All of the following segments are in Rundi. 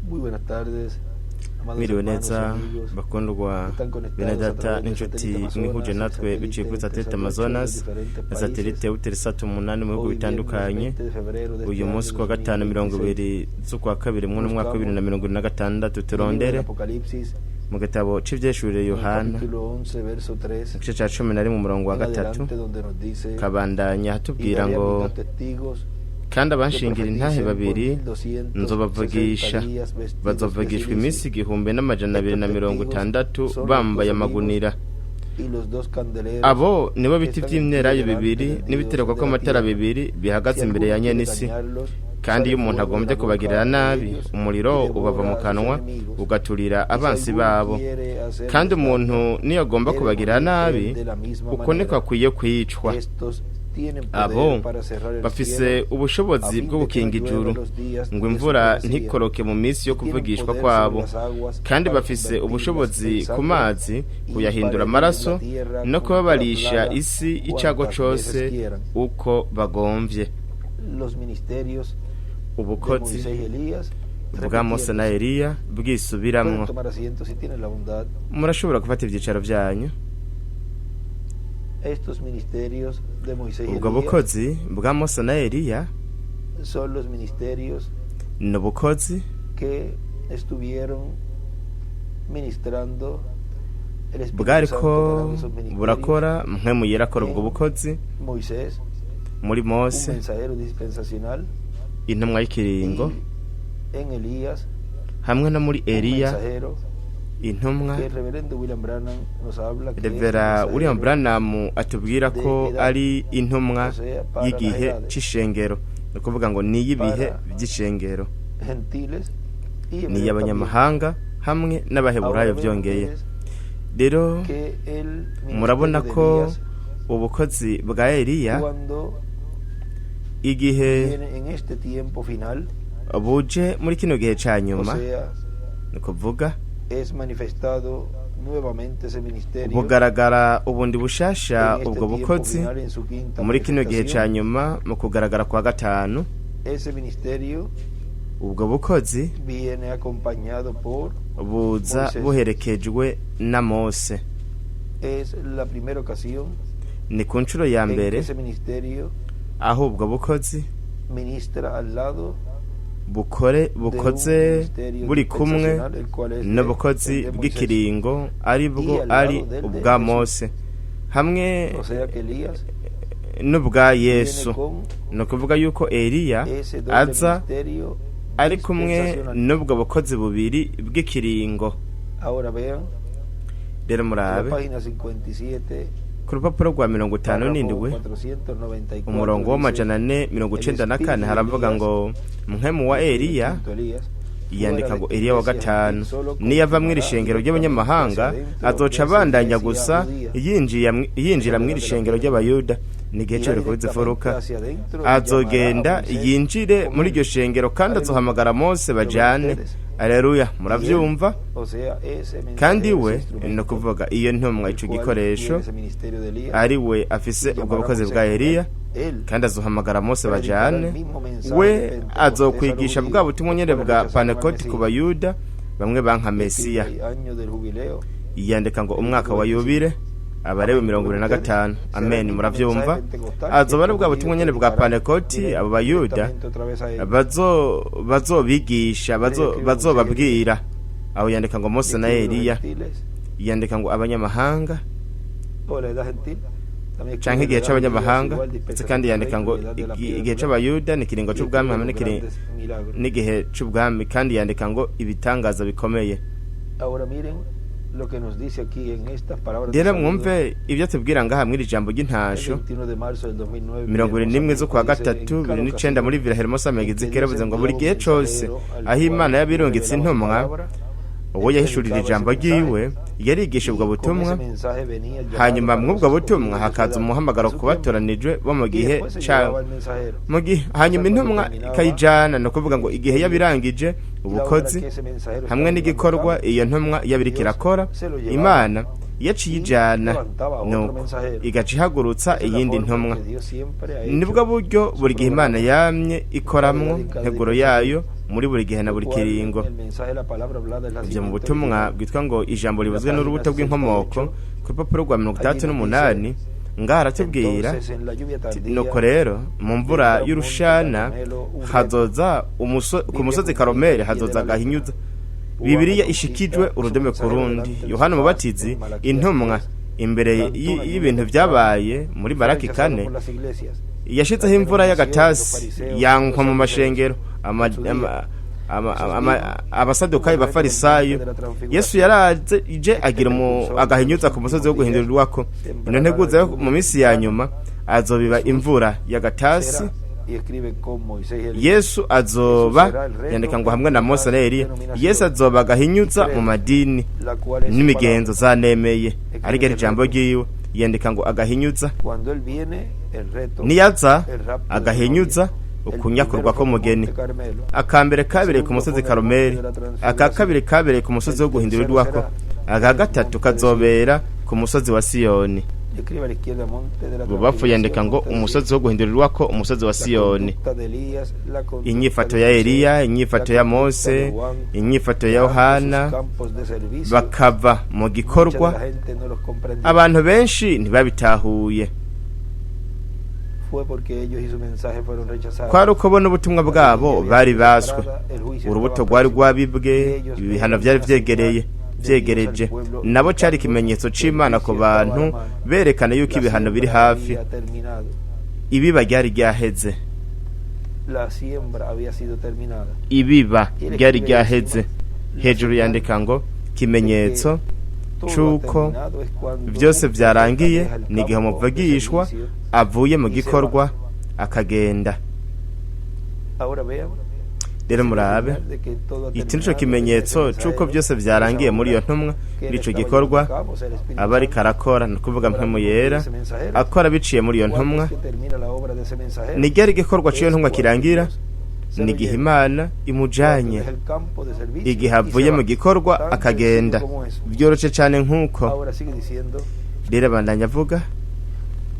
Muy buenas tardes, amados Mwiriwe hermanos y neza amigos bakundwa que están bene conectados a data través del n'inshuti satélite mwihuje Amazonas, el natwe biciye satélite kuri satellite Eutelsat 8 de Amazonas diferentes na satellite países. Eutelsat 8 mu bihugu Hoy viernes bitandukanye. 20 de febrero de Uyu este año munsi kuwa gatanu mirongo 2026, ibiri z'ukwa kabiri mu mwaka wa bibiri na buscamos mirongo ibiri na gatandatu el libro del turondere Apocalipsis mu gitabo c'Ivyeshurire en el Yohana capítulo 11, verso mu 3 gice ca 11 umurongo wa en 3 adelante, donde nos dice: kabandanya Y hatubwira daré a mis ngo dos testigos kandi que abanshingira intahe profeticen por babiri 1260 nzobavugisha días vestidos de bazovugishwa iminsi cilicio. igihumbi n'amajana abiri Estos na mirongo testigos itandatu son los bambaye dos olivos amagunira. y los dos candeleros Abo nibo que biti están en pie vy'imyelayo delante bibiri del Dios n'ibitereko de la kw'amatara tierra. bibiri bihagaze Si imbere ya alguno quiere nyenisi. dañarlos, Kandi sale iyo umuntu fuego de agombye la boca kubagirira de nabi, ellos umuriro y ubava mu devora a sus kanwa enemigos. ugaturira Y si abansi alguno babo. quiere hacerles Kandi daño, umuntu niyo agomba debe kubagirira morir él nabi, de la misma uko niko manera. akwiye kwicwa. Estos tienen Abo poder para cerrar el bafise cielo a ubushobozi fin bwo de que no gukinga llueva ijuru los días ngo de su imvura profecía, ntikoroke mu minsi yo y tienen kuvugishwa poder sobre kwabo. las aguas Kandi para bafise convertirlas ubushobozi en ku sangre mazi y para kuyahindura herir la amaraso tierra no con toda kubabarisha plaga isi icago cuantas cose veces quieran. uko bagomvye. Los ministerios de Ubukozi Moisés y Elías bwa Mose na repitiéndose. Eliya Pueden bwisubiramwo. tomar asiento si tienen la bondad. Murashobora gufata ivyicaro vyanyu. Estos ministerios de Moisés y Ubwo Elías bukozi bwa Mose na Eliya son los ministerios ni ubukozi que estuvieron ministrando el Espíritu Santo bwariko operando esos ministerios burakora mpwemu yera akora ubwo en bukozi Moisés, muri un Mose mensajero dispensacional, intumwa y'ikiringo, y en Elías, hamwe no muri un Eliya mensajero intumwa que el reverendo William Branham nos habla que es un Revera William mensajero Branham atubwira de ko edad, ari intumwa o sea, para las y'igihe edades, c'ishengero, ni ukuvuga ngo ni iy'ibihe para vy'ishengero, gentiles y ni hebreos también. iy'abanyamahanga hamwe Ahora n'abaheburayo. ven Vyongeye ustedes rero que el murabona ministerio de ko Elías, ubukozi bwa Eliya cuando igihe viene en este tiempo final, buje muri kino gihe ca o nyuma, sea, ni ukuvuga es manifestado nuevamente ese ministerio bugaragara ubundi bushasha en este ubwo tiempo bukozi final en su quinta muri kino gihe ca manifestación. nyuma mu kugaragara kwa gatanu. Ese ministerio Ubwo bukozi viene acompañado por buza Moisés. buherekejwe na Mose. Es la primera ocasión Ni ku nshuro ya en que mbere ese ministerio aho ubwo bukozi ministra al lado bukore de un bukoze ministerio buri kumwe dispensacional, el cual es n'ubukozi el de Moisés. bw'ikiringo ari bwo Y al ari lado del de ubwa Jesús. Mose hamwe O sea que Elías n'ubwa viene Yesu. con Ni ukuvuga yuko Eliya ese doble aza ministerio ari kumwe dispensacional. n'ubwo bukozi bubiri bw'ikiringo. Ahora vean Rero la murabe página 57, ku rupapuro rwa mirongo itanu párrafo n'indwi 494, umurongo dice: w'amajana 494 El espíritu de haravuga Elías, ngo mpwemu wa Eliya quinto Elías, yandika fuera ngo de Eliya wa esta iglesia gatanu gentil, solo niyo ava mw'iri continuará shengero directamente ry'abanyamahanga hacia adentro azoca de esa abandanya iglesia gusa judía. yinjira mw'iri shengero ry'abayuda ni igihe Irá cyo kubiza directamente imfuruka hacia adentro y llamará a azogenda Moisés yinjire con muri él. iryo shengero kandi Aleluya. azohamagara Mose ¿Lo ven bajane. ustedes? Aleluya. Y él, Muravyumva? o sea, ese Kandi mensajero, we ese ni instrumento, ukuvuga iyo ntumwa el ico cual gikoresho tiene ese ministerio de Elías, ari we afise y ubwo llamará a bukozi Moisés bwa con él. Eliya Él kandi azohamagara Mose predicará el bajane mismo mensaje de we Pentecostés a los azokwigisha bwa judíos, butumwa los nyene cuales bwa rechazaron al Pantekoti ku Mesías. bayuda bamwe banka Escribe Mesiya. ahí, año del jubileo, Yandika ngo umwaka wa 25. yubile abarewe Amén. mirongo ¿Lo ibiri ven na ustedes? gatanu. Será el Amen. mismo mensaje Muravyumva? pentecostal que Azoba ari estos bwa judíos butumwa nyene bwa predicarán Pantekoti abo bayuda directamente otra vez a ellos. bazobigisha Escribe Moisés y Elías. bazobabwira. Aho yandika ngo Mose na Escribe los Eliya. gentiles Yandika ngo abanyamahanga o la edad gentil. También canke escribe igihe la edad judía es c'abanyamahanga igual ndetse kandi dispensación del yandika reino ngo y edad de la piedra igihe angular. c'abayuda ni ikiringo Y c'ubwami escribe hamwe los grandes milagros. n'igihe c'ubwami kandi yandika ngo ibitangaza bikomeye. Ahora miren lo que nos dice aquí en estas palabras de Rero saludo. mwumve ibyo tubwira ngaha mw'iri jambo El ry'intasho 21 de marzo del 2009, 21 Villahermosa, z'ukwa México, dice: gatatu En cada bibiri n'icenda ocasión muri Villahermosa en que Mexico Dios yaravuze ngo buri enviaba un gihe cose mensajero al aho Imana cual le yabirungitse revelaba su intumwa palabra, uwo él yahishurira predicaba ese ijambo mensaje ryiwe yarigisha ubwo y con butumwa ese mensaje venía el llamado hanyuma para los mw'ubwo butumwa escogidos de su hakaza edad, umuhamagaro de su ku tiempo. batoranijwe bo mu Y gihe después se cabo llevaba el mensajero. mu gihe O sea, hanyuma cuando intumwa terminaba ikayijana ni ukuvuga ngo igihe el, yabirangije la obra ubukozi que ese mensajero hamwe estaba llevando a n'igikorwa cabo, iyo ntumwa yabiriko Dios irakora se lo llevaba Imana Yaciye Y ijana, levantaba otro nuko mensajero. igaca ihagurutsa Esa es la iyindi forma ntumwa. que Dios siempre ha Nibwo hecho buryo su buri gihe Imana programa. yamye ikoramwo integuro yayo muri buri gihe na buri Cual kiringo. el mensaje de la palabra hablada es la Ibyo mu siguiente butumwa original. bwitwa ngo ijambo ribuzwe n'urubuto bw'inkomoko, ku rupapuro rwa 68, ngaho aratubwira Entonces, en la lluvia ati, tardía, nuko rero mu mvura y'urushana hazoza ku musozi Karomeri hazoza agahinyuza. Bibiliya ishikijwe urudome ku rundi. Yohana Umubatizi, intumwa, imbere y'ibintu byabaye muri fue Maraki rechazado 4, por las iglesias. yashyizeho imvura y'agatasi, yankwa mu mashengero, abasadukayo, abafarisayo. Yesu yaraje ije agira agahinyuza ku musozi wo guhindurirwako. Ino nteguza yo mu minsi ya nyuma azobiba imvura y'agatasi. Será, y escribe con Moisés y Elías. Yesu azoba, yandika ngo hamwe na Mose na Eliya. Yesu azoba agahinyuza mu madini La cual es su n'imigenzo palabra. zanemeye, ariko ari ijambo ryiwe. Yandika ngo agahinyuza. Cuando él viene, el reto, Niyaza el rapto de la agahinyuza, novia. El ukunyakurwa primero fue en k'umugeni. Monte Carmelo. Akambere kabereye ku musozi Karumeli, aka kabiri kabereye ku musozi wo guhindurirwako, aka gatatu kazobera ku musozi wa Siyoni. Escribe a la izquierda Monte de la Bubafu yandika ngo Transfiguración, Monte de umusozi wo guhindurirwako, umusozi wa La Siyoni. conducta de Elías, la conducta Inyifato de ya Moisés, Eliya, inyifato la ya conducta Mose, de Juan, inyifato ya dejando sus Yohana, campos de servicio, bakava mu mucha de gikorwa. la gente no los comprendió. Abantu benshi ntibabitahuye. Fue porque ellos y su mensaje fueron rechazados. Kwari uko bo n'ubutumwa bwabo bari baswe. Urubuto rwari rwabibwe, ibihano byari vyegereye, vyegereje. Nabo cari ikimenyetso c'Imana ku bantu, berekana yuko La ibihano biri siembra hafi. había terminado. Ibiba ryari ryaheze. La siembra había sido terminada. Ibiba Y él ryari escribe ryaheze. encima, la Hejuru señal yandika ngo kimenyetso todo ha c'uko terminado es cuando vyose un vyarangiye deja el ni igihe campo de umuvugishwa servicio. avuye mu y se gikorwa akagenda. Ahora vean, Rero murabe, señal de que todo ha iki nico terminado, kimenyetso ese c'uko mensajero, byose vyarangiye esa muri iyo obra ntumwa, que él muri ico estaba gikorwa llevando a cabo, o sea, el Espíritu aba ariko Santo, arakora, ni ukuvuga Mpwemu Yera obrando por ese mensajero. akora biciye muri iyo ¿Cuándo ntumwa. es que termina la obra de ese mensajero? Ni ryari igikorwa c'iyo Es ntumwa cuando kirangira? Dios se Ni lo igihe lleva. Imana Cuando imujanye, deja el campo de servicio igihe y se avuye va. mu gikorwa Tan akagenda. sencillo como eso. Vyoroshe cane nk'uko. Ahora sigue diciendo, Rero abandanya avuga,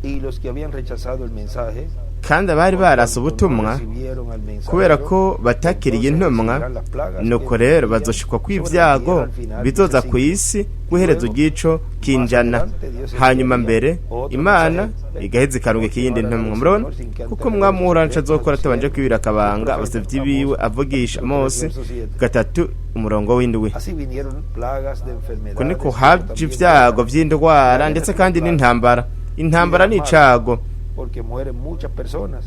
y los que habían rechazado el mensaje, kandi abari por barase cuanto no ubutumwa, recibieron al mensajero, kubera ko batakiriye entonces intumwa, recibirán las plagas nuko que rero vendrían bazoshikwa sobre la kw'ivyago tierra al final bizoza de ku ese isi guhereza Luego, ubwico kinjana. más adelante, Dios Hanyuma enviaría mbere otro Imana mensajero. igaheza ikarungika Porque iyindi no hará ntumwa. el Murabona Señor sin que kuko antes umwami revele uhoraho secretos azokora a sus atabanje siervos, kwibira akabanga los abasevyi profetas. biwe Amós, avugisha capítulo 3, Mose, verso 7. 3 umurongo w'7. Así vinieron plagas de Ko enfermedades, niko pero haje también ivyago guerras, vy'indwara, ndetse kandi n'intambara. Intambara ni icago, porque mueren muchas personas.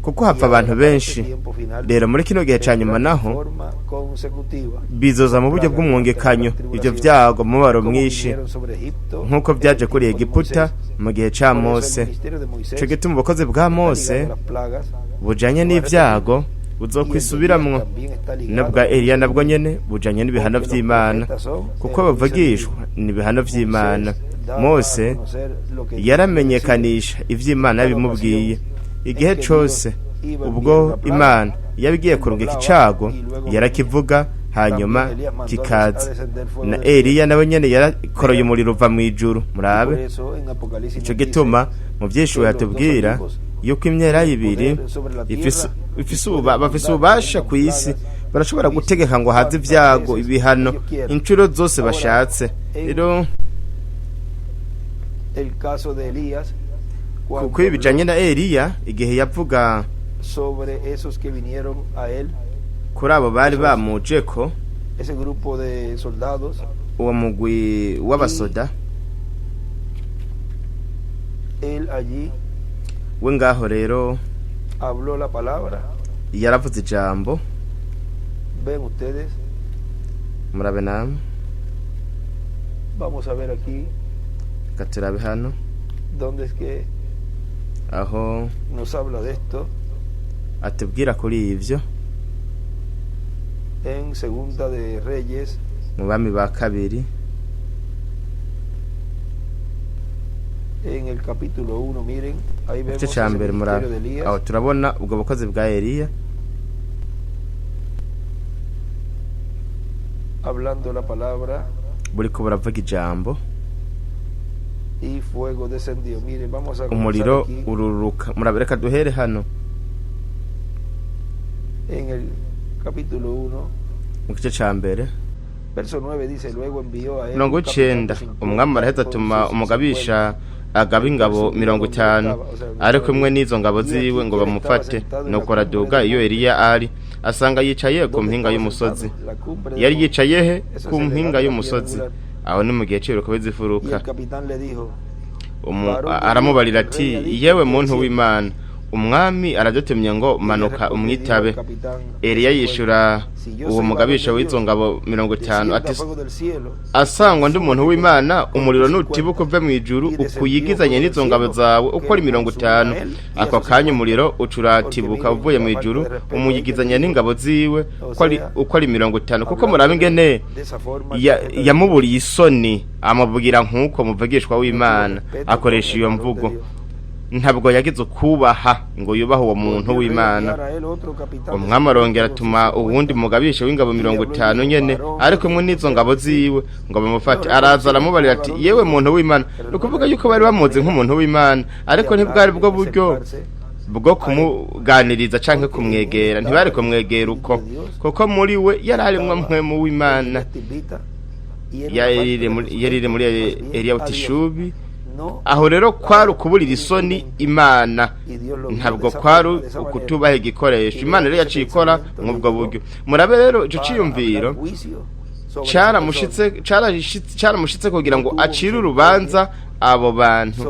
kuko Y hapfa ahora abantu para este benshi. tiempo final Rero muri kino gihe ca nyuma vendrán en naho forma consecutiva bizoza mu buryo plagas durante la bw'umwungekanyo gran ivyo tribulación, vyago, mubabaro como mwinshi, vinieron sobre Egipto nk'uko en el vyaje kuri tiempo de Egiputa Moisés. mu gihe ca Por eso el Mose. ministerio de Moisés Ico gituma ubukozi bwa está Mose ligado a las plagas, bujanye se va a repetir, n'ivyago y el de Elías buzokwisubiramwo, también está ligado n'ubwa con Eliya ese nabwo juicio, nyene bujanye n'ibihano porque los vy'Imana, profetas son kuko el juicio bavugishwa divino. n'ibihano vy'Imana. Moisés daba a Mose conocer lo que Dios le decía. yaramenyekanisha ivy'Imana Cada yabimubwiye. ocasión Igihe en que cose Dios iba a enviar ubwo una plaga, Imana yabigiye él lo kurungika hablaba icago, y luego venía. yarakivuga hanyuma También Elías mandó a kikaza. descender fuego Na del cielo. Eliya nawe nyene yarakoroye Vean, umuriro uva mw'ijuru. y por Murabe, eso en Apocalipsis ico nos dice gituma mu vyishuwe que los dos hatubwira olivos yuko imyelayo tienen ibiri poder sobre la ifise tierra y ifise pueden bafise mandar que ububasha vengan ku isi, plagas, barashobora juicios, gutegeka ngo haze cuantas ivyago, veces ibihano, ellos quieran. inshuro zose Ahora, bashatse. en Rero el caso de Elías, cuando kuko ibi bijanye habló na Eliya, igihe yavuga sobre esos que vinieron a él, kuri abo bari esos, bamujeko, ese grupo de soldados, uwo mugwi y w'abasoda, él allí we ngaho rero habló la palabra. yaravuze ijambo. Ven ustedes, Murabe namwe. vamos a ver aquí Reka turabe hano dónde es que aho nos habla de esto atubwira kuri ivyo en Segunda de Reyes, mu Bami ba Kabiri, en el capítulo 1, miren, ahí igice vemos ca ese mbere. ministerio Murabe de aho Elías. turabona ubwo bukozi bwa Eliya Hablando la palabra buriko buravuga ijambo. Y fuego descendió. Miren, vamos a comenzar Umuriro aquí ururuka. Murabe, reka duhere hano en el capítulo 1, mu gice ca mbere, verso 9 dice, luego envió a él mirongo un capitán icenda. de 50 Umwami araheza con atuma sus umugabisha agaba ingabo 50 ari kumwe n'izo ngabo ziwe ngo bamufate. Nuko araduga iyo Eliya ari, asanga yicaye ku mpinga y'umusozi. Yari yicaye he? Ku mpinga y'umusozi. Aho ni mu gihe c'ibiruko Y el bizifuruka. capitán le dijo, Aramubarira ati: "Yewe muntu w'Imana, umwami aradutumye ngo manuka umwitabe." Eliya yishura uwo mugabisha w'izo ngabo 50 ati: "Asangwa ndi umuntu w'Imana, umuriro nutibuka uve mu ijuru ukuyigizanye n'izo ngabo zawe uko ari 50." Ako kanya umuriro ucuratibuka uvuye mu ijuru, umuyigizanya n'ingabo ziwe uko ari 50. Kuko murabe ingene yamuburiye isoni, amubwira nk'uko muvugishwa w'Imana akoresha iyo mvugo. Ntabwo yagize ukubaha ngo yubahe uwo muntu w'Imana. Umwami arongera atuma uwundi mugabisha w'ingabo 50 nyene ari kumwe n'izo ngabo ziwe ngo bamufate. Araza aramubarira ati: "Yewe muntu w'Imana." Ni ukuvuga yuko bari bamuzi nk'umuntu w'Imana, ariko ntibwari bwo buryo bwo kumuganiriza canke kumwegera. Ntibari kumwegera uko, kuko muri we yari arimwo mpwemu w'Imana. Yari iri muri Eliya Utishubi. Aho rero kwari ukuburira isoni Imana, ntabwo kwari ukutubaha igikoresho. Imana rero yaciye ikora nk'ubwo buryo. Murabe rero ico ciyumviro caramushitse kugira ngo acire urubanza abo bantu.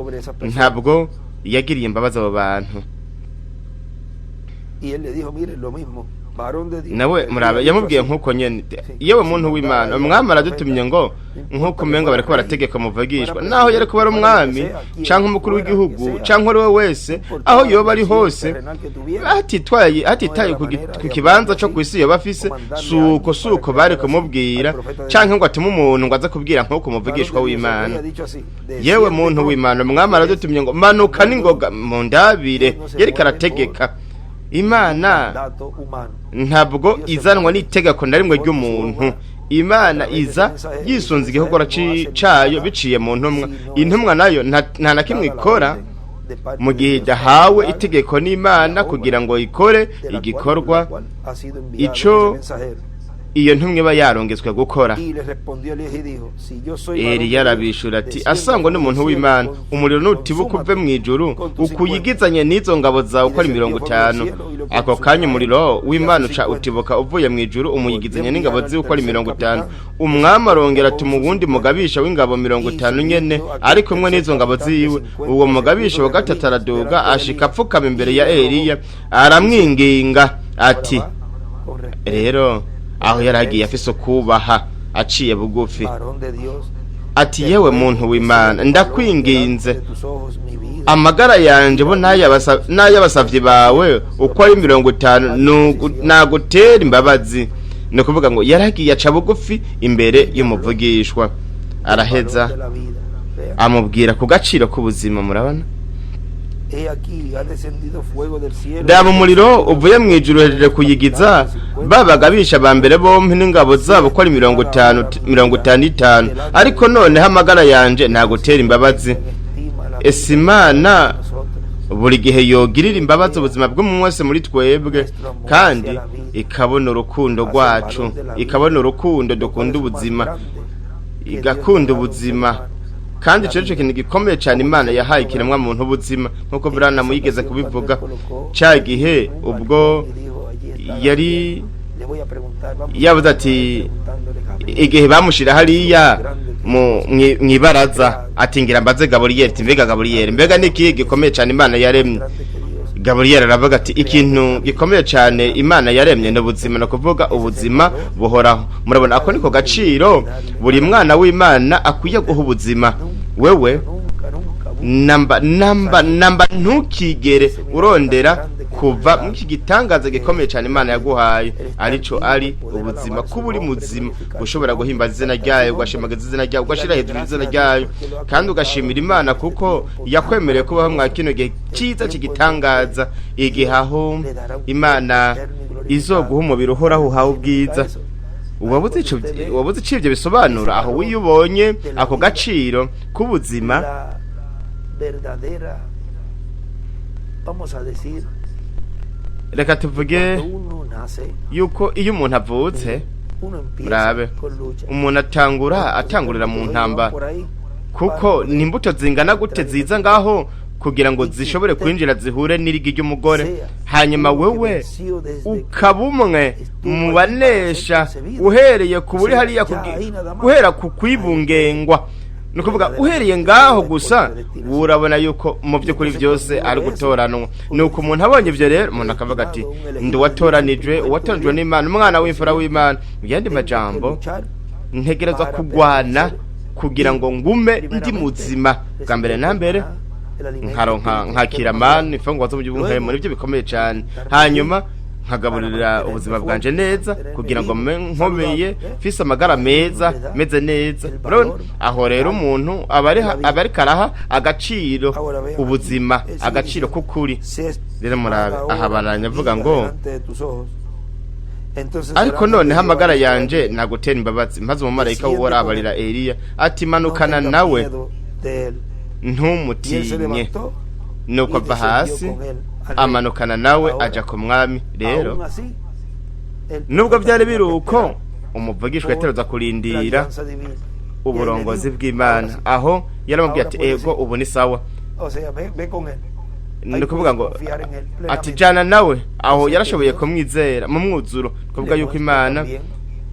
Ntabwo yagiriye imbabazi abo bantu. Y él le dijo, mire, lo mismo, varón de Dios. Nawe murabe yamubwiye nk'uko nyene: "Yewe muntu w'Imana, umwami aradutumye ngo", nk'uko umenga bariko barategeka muvugishwa, naho yari kuba ari umwami canke umukuru w'igihugu canke uwo ari we wese, aho yoba ari hose, hatitaye ku kibanza co kw'isi yoba afise, suko bari kumubwira canke ngo atume umuntu ngo aze kubwira nk'uko umuvugishwa w'Imana: "Yewe muntu w'Imana, umwami aradutumye ngo manuka n'ingoga mu ndabire." Yariko arategeka. Imana Mandato humano. ntabwo izanwa n'itegeko na rimwe ry'umuntu. Imana iza yisunze igikorwa cayo biciye mu ntumwa. Intumwa nayo nta na kimwe ikora mu gihe idahawe itegeko n'Imana kugira ngo ikore igikorwa ico iyo ntumwa iba yarongetswe gukora. Y le respondió Elías y dijo, si yo soy varón de Eliya Dios, arabishura ati: descienda "Asangwa n'umuntu fuego del w'Imana, cielo, umuriro nutibuka uve mu ijuru ukuyigizanye n'izo ngabo zawe uko ari 50." Ako kanya umuriro w'Imana uca utibuka uvuye mu ijuru, umuyigizanye n'ingabo ziwe uko ari 50. Umwami arongera atuma uwundi mugabisha w'ingabo 50 nyene ari kumwe n'izo ngabo ziwe. Uwo mugabisha wa gatatu araduga, ashika apfukama imbere ya Eliya, aramwinginga ati Ahora va con respeto, rero aho yari agiye afise ukubaha, aciye bugufi, varón de Dios, ati: "Yewe muntu w'Imana, ndakwinginze, de tus ojos mi vida. amagara yanje bo n'ay'abasavyi bawe uko ari 50 nagutera imbabazi." Ni ukuvuga ngo yaragiye aca bugufi imbere y'umuvugishwa, araheza Valor de la vida. Vea, amubwira ku gaciro k'ubuzima. Murabona, he aquí ha descendido fuego del cielo. Daba umuriro uvuye mu ijuru uhejeje kuyigiza ba bagabisha ba mbere bompi n'ingabo zabo uko ari 50 55, ariko noneho amagara yanje ntagutera imbabazi. Estima la Ese vida Imana de nosotros. buri gihe yogirira imbabazi ubuzima bw'umuntu wese muri twebwe, kandi ikabona urukundo rwacu, ikabona urukundo dukunda ubuzima, igakunda ubuzima. Kandi ico nico kintu gikomeye cyane Imana yahaye ikiremwa muntu, ubuzima, nk'uko Branham yigeze kubivuga ca gihe ubwo yari yavuze ati igihe bamushira hariya mu mwibaraza, ati: "Ngira mbaze Gaburiyeri," ati: "Mbega Gaburiyeri, mbega niki gikomeye cyane Imana yaremye?" Gaburiyeri aravuga ati: "Ikintu gikomeye cyane Imana yaremye ni ubuzima," no kuvuga ubuzima buhoraho. Murabona, ako niko gaciro buri mwana w'Imana akwiye guha ubuzima. Wewe namba namba namba ntukigere urondera kuva mu iki gitangaza gikomeye cyane Imana yaguhaye, arico ari ubuzima. Kuba uri muzima, ushobora guhimbaza izina ryayo, ugashimagiza izina ryayo, ugashira hejuru izina ryayo, kandi ugashimira Imana kuko yakwemereye kubaho mwa kino gihe cyiza cy'igitangaza, igihe aho Imana izoguha umubiri uhoraho uhawe ubwiza. Wabuze ico, wabuze ico ivyo bisobanura? Aho wiyo ubonye ako gaciro k'ubuzima, La verdadera, vamos a decir, reka tuvuge cuando uno nace, yuko iyo umuntu avutse, uno empieza murabe, con lucha. umuntu atangura atangurira mu ntambara, Por ahí, kuko ni imbuto zingana gute ziza ngaho kugira ngo zishobore kwinjira zihure n'irigi ry'umugore, hanyuma wewe ukaba umwe mu banesha uhereye ku buri hariya guhera ku kwibungengwa. Ni ukuvuga uhereye ngaho gusa urabona yuko mu by'ukuri byose ari gutoranwa. Ni uko umuntu abonye ibyo rero, umuntu akavuga ati: "Ndi uwatoranijwe, uwatoranijwe n'Imana, umwana w'imfura w'Imana." Mu yandi tengo que majambo, luchar ntegerezwa kugwana kugira ngo ngume ndi muzima. Bwa mbere na mbere nkaronka nkakira mani, imfungurwa zo mu by'ubuhemu, nibyo bikomeye cyane. Hanyuma nkagaburira ubuzima bwanje neza kugira ngo mbe nkomeye, mfise amagara meza, meze neza. Urabona aho rero umuntu aba ariko araha agaciro Ahora vean ubuzima, aquí, él sigue agaciro diciendo, k'ukuri. "Si es Rero murabe ahora aha baranya avuga vida ngo delante de tus ojos, entonces ariko será noneho amagara Jehová yanje nagutera imbabazi. Maze umumarayika Desciende w'Uhoraho con abarira él. Eliya ati: No "Manukana tengas nawe, miedo de él." Y él se ntumutinye." levantó Nuko y ava descendió hasi con él al rey. amanukana nawe Ahora, aja ku mwami. Rero aún así, el nubwo profeta byari tenía biri que uko, esperar umuvugishwa por yateruza la kurindira guianza divina. Y ahí le uburongozi dijo, bw'Imana. "Ahora sí." Aho yaramubwiye Ahora ati: puedes "Ego, ir. ubu ni sawa." O sea, ve, ve con él. Ni Ahí ukuvuga puedes ngo confiar en él ati: plenamente. "Jana nawe." Aho O sea que yarashoboye Dios kumwizera mu mwuzuro, kuvuga le yuko muestra Imana también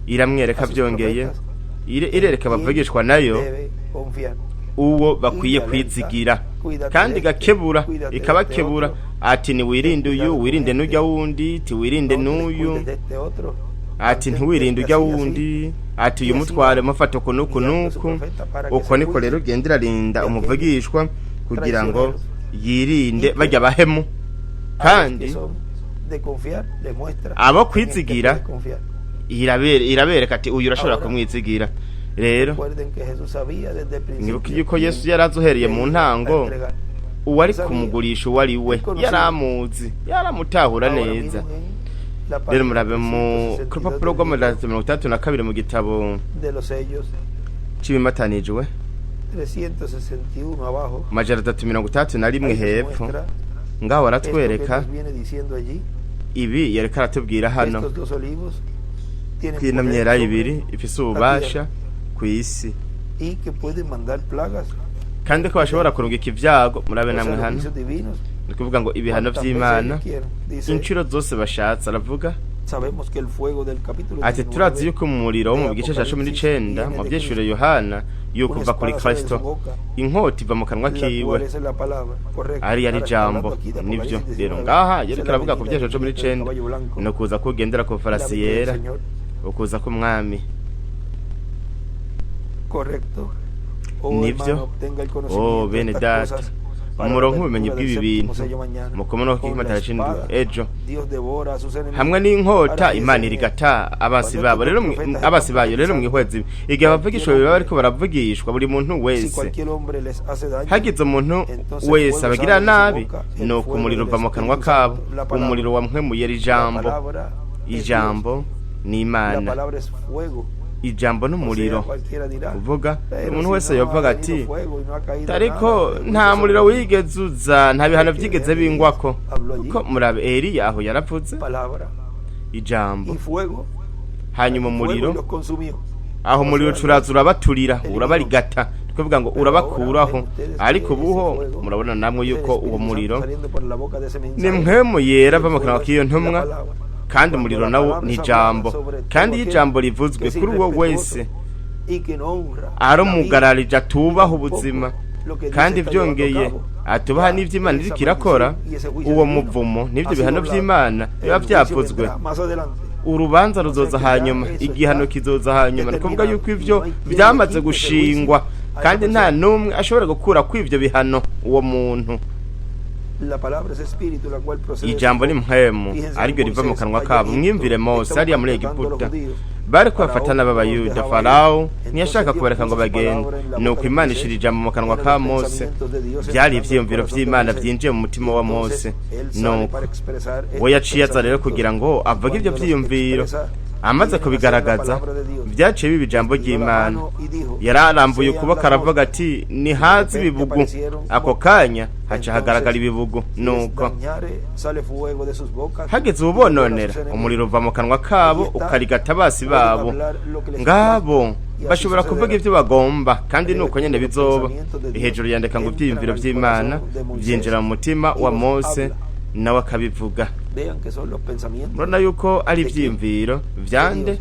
iramwereka a sus byongeye profetas irereka en quién abavugishwa nayo debe confiar. uwo bakwiye Y alerta, kwizigira, cuídate kandi de este, igakebura, cuídate de este ikabakebura otro, ati: "Niwirinde ten uyu, cuidado con wirinde este, n'ujya wundi." Ti: "Wirinde no te n'uyu." descuides de este otro, Ati: mantente "Ntiwirinde este ujya así, así. wundi." Ati: Y "Uyu así mutware va mufata uku n'uku guiando a su n'uku." profeta para que Uko se niko cuide rero ugenda irarinda de aquellos umuvugishwa kugira ngo traicioneros. yirinde Y que bajya bahemu. a los que Kandi son de confiar, le muestra abo en este kwizigira puedes confiar. irabereka ati: "Uyu urashobora Ahora, kumwizigira." Rero recuerden que Jesús sabía desde el mwibuke principio yuko quién Yesu yari azi uhereye le mu iba a ntango entregar. uwari Sabía. kumugurisha uwo ari we. Él conocía. Yaramuzi, yaramutahura Ahora neza. miren en la Rero página murabe mu ku 362 rupapuro del rw'amajana libro atatu 62 mu gitabo de los sellos, c'ibimatanijwe, 361 abajo. 361 Ahí nos hepfo. muestra Ngaho esto que aratwereka nos viene diciendo allí. ibi yariko aratubwira hano, Estos dos olivos tienen ko ino poder myelayo sobre ibiri ifise la ububasha tierra ku isi y que pueden mandar plagas, kandi ko bashobora kurungika ibyago. Murabe o sea, namwe los hano, juicios divinos, ni ukuvuga ngo ibihano cuantas veces vy'Imana ellos quieran. Dice, inshuro zose bashatse. Aravuga sabemos que el fuego del capítulo ati: "Turazi 19 yuko umuriro wo de mu gice ca cumi Apocalipsis n'icenda viene mu de vyishure Cristo. Yohana yuko Una uva kuri espada sale de Kristo, su boca, inkota iva mu kanwa la kiwe." cual es la palabra. Correcto. Ari yari Ahora está jambo. hablando aquí de Nivyo Apocalipsis rero 19. ngaha Es yariko la aravuga ku venida vyeshure del cumi jinete del n'icenda, caballo blanco, ni ukuza kugendera ku la farasi venida del yera, Señor. ukuza k'umwami. Correcto. Oh, Nivyo. hermano, obtenga el Oh, conocimiento de bene estas data, cosas para la muronke ubumenyi apertura del bw'ibi séptimo bintu sello mañana. mukomonoho Con la k'ikimatana c'indwi espada, ejo. Dios devora a sus enemigos. Hamwe n'inkota Ahora Imana fíjense irigata abasi cuando babo. estos Rero profetas abasi están bayo. Rero profetizando, mwihweze ibi igihe abavugishwa cualquier biba hombre, bariko baravugishwa, buri muntu si wese, cualquier hombre les hace daño, hagize umuntu entonces wese fuego abagira sale de su nabi, boca, el nuko fuego umuriro del uva mu kanwa Espíritu kabo, Santo, la palabra. umuriro wamwemuye La ijambo. palabra es Dios. Ijambo ni La Imana. palabra es fuego. Ijambo O sea, n'umuriro. cualquiera dirá, Uvuga pero umuntu si wese no yovuga ha ati: venido fuego y no ha caído "Ariko nada, nta juicio muriro sobre mí." wigeze uza, nta bihano Porque vyigeze vean, Elías bingwako." habló allí, Kuko murabe Eliya aho yaravuze palabra ijambo, y fuego, hanyuma fuego y umuriro, los consumió. Aho O umuriro sea, turaza los urabaturira, eliminó. urabarigata, ni kuvuga ngo Pero ahora urabakuraho. ven ustedes Ariko que ese ubuho fuego murabona namwe es el yuko uwo Espíritu Santo muriro saliendo por la boca de ese ni mensajero. mpwemu yera El ava mu kanwa fuego es k'iyo la ntumwa, palabra. kandi Cuando umuriro la nawo palabra ni es hablada ijambo. sobre todo Kandi iyo aquel ijambo rivuzwe que es kuri uwo irrespetuoso wese y que no honra ari la vida umugararije, y atubaha tampoco ubuzima, lo que Dios kandi está llevando a byongeye cabo, atubaha ya n'ivyo Imana esa iriko irakora, maldición y ese juicio uwo divino muvumo n'ivyo ha sido bihano hablado. vy'Imana biba El juicio vyavuzwe. vendrá más adelante. Urubanza O sea ruzoza que ya hanyuma, eso igihano está kizoza hanyuma. Ni ukuvuga determinado yuko y ivyo no hay quien le vyamaze quite ese juicio gushingwa, a esa kandi nta persona. n'umwe ashobora gukura kw'ivyo bihano uwo muntu. La palabra es espíritu, la cual procede de su Ijambo ni boca. mpwemu, Fíjense en ariryo riva mu Moisés, kanwa allá en kabo. Egipto, Mwiyumvire Mose estaban hariya muri maltratando a los Egiputa, judíos. bari kubafata Faraón no los n'ababayuda. dejaba ir. Farawo Entonces ntiyashaka Dios kubareka ngo puso su bagende. palabra en la boca Nuko de Imana Moisés. ishira ijambo mu kanwa Eran ka los Mose. pensamientos de Dios Vyari entrando al ivyiyumviro corazón de vy'Imana Moisés. vyinjiye mu mutima wa Mose. Entonces él sale Nuko para expresar we estos yaciye aza rero pensamientos kugira ngo y avuge ivyo cuando los vyiyumviro. expresa Amaze Vienen a ser la kubigaragaza, palabra de Dios. byaciye biba ijambo Extendió la ry'Imana. mano y dijo, Yararambuye "Sean ukuboko las aravuga moscas". ati nihaze De repente ibibugu. aparecieron Ako moscas. kanya haca Entonces, hagaragara ibibugu. si les Nuko dañare, sale fuego de sus bocas hageze y devora a sus ubononera, enemigos. umuriro uva mu kanwa kabo Ahí está. ukarigata abasi Pueden babo. hablar lo que les Ngabo plazca, y así bashobora kuvuga sucederá. ibyo bagomba, kandi Creo nuko nyene que los bizoba. pensamientos de Dios Hejuru yandika ngo entran ibyiyumviro al by'Imana corazón de Moisés byinjira mu mutima y wa los Mose, habla. nawe akabivuga. Vean que son los pensamientos Murabona yuko ari de quién? ibyiyumviro vyande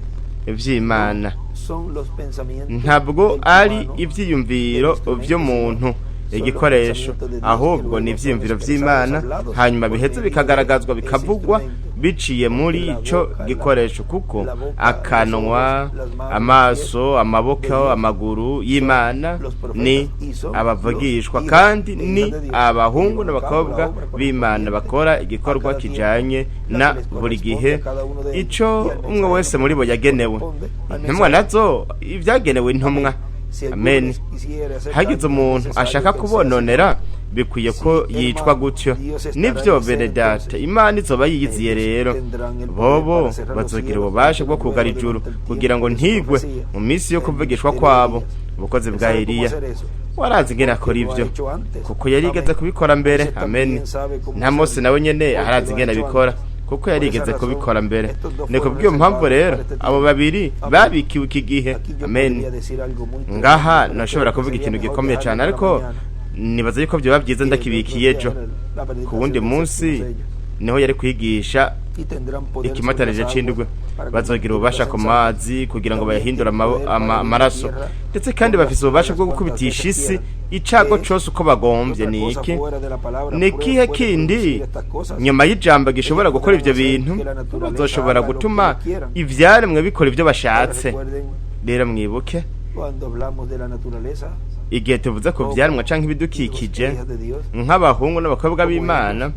vy'Imana. Son los pensamientos Ntabwo del ari humano, ibyiyumviro del instrumento, vy'umuntu, sino son los igikoresho, pensamientos de Dios que ahubwo luego ni son ivyiyumviro expresados, vy'Imana, hablados hanyuma por biheze medio de bikagaragazwa, ese bikavugwa instrumento. biciye muri Porque la ico boca, gikoresho, kuko la boca, los akanwa, ojos, las manos, amaso, pies amaboko, de Dios amaguru y'Imana son los profetas ni y son abavugishwa, los hijos kandi e ni hijas de Dios que abahungu llevan a cabo n'abakobwa la obra b'Imana correspondiente bakora a igikorwa cada tiempo, kijanye la na que les buri corresponde gihe, a cada uno de ellos ico y al umwe mensaje wese muri bo que yagenewe. corresponde al Intumwa mensaje. nazo ibyagenewe intumwa. Si alguno Amen. les quisiera hacer Hagize daño, es umuntu necesario ashaka que él sea kubononera, así. bikwiye ko Si, yicwa hermano, gutyo. Dios estará Nivyo en ese bene data, entonces. Imana izoba yiyiziye. Ellos Rero tendrán el poder bobo para cerrar los bazogira cielos ububasha bwo durante kugara el ijuru tiempo kugira ngo de su ntigwe profecía, mu minsi yo el kuvugishwa ministerio de kwabo, Elías. ubukozi Él bwa sabe cómo Eliya. hacer eso, Warazi ingene akora porque lo ha ivyo, hecho antes. kuko yarigeze Amén. kubikora mbere. Moisés Amen. también sabe cómo Na Mose hacerlo, nawe nyene porque arazi lo ha ingene hecho abikora, antes. kuko Por esa yarigeze razón, kubikora mbere. estos dos Ni fueron kubw'iyo mpamvu reservados rero para este abo tiempo. babiri Amén. babikiwe iki gihe. Aquí yo Amen. podría decir algo muy tremendo, Ngaha pero nashobora creo que kuvuga sería ikintu mejor gikomeye dejarlo cyane, para ariko mañana, nibaza yuko byoba byiza que el otro ndakibikiye día ejo. era la Ku predicación wundi del munsi séptimo sello. niho yari kwigisha Y tendrán poder sobre ikimatanije las c'indwi. aguas para Bazogira ububasha convertirlas ku en sangre. mazi kugira ngo También bayahindure tienen poder para herir la amaraso, tierra ndetse kandi con las bafise ububasha plagas bwo cuantas gukubitisha veces isi quieran. icago ¿Qué es cose uko bagombye. otra Ni cosa iki? fuera de la palabra Ni puede ikihe puede kindi producir estas cosas? nyuma y'ijambo gishobora Ellos gukora podrán ivyo hacer bintu? que la naturaleza Bazoshobora haga lo que gutuma quieran. ivyaremwe bikora ivyo Ahora bashatse. recuerden, Rero mwibuke, cuando hablamos de la naturaleza, igihe tuvuze ku como vyaremwe canke hijos e ibidukikije, hijas de Dios, nk'abahungu n'abakobwa como b'Imana, ellos,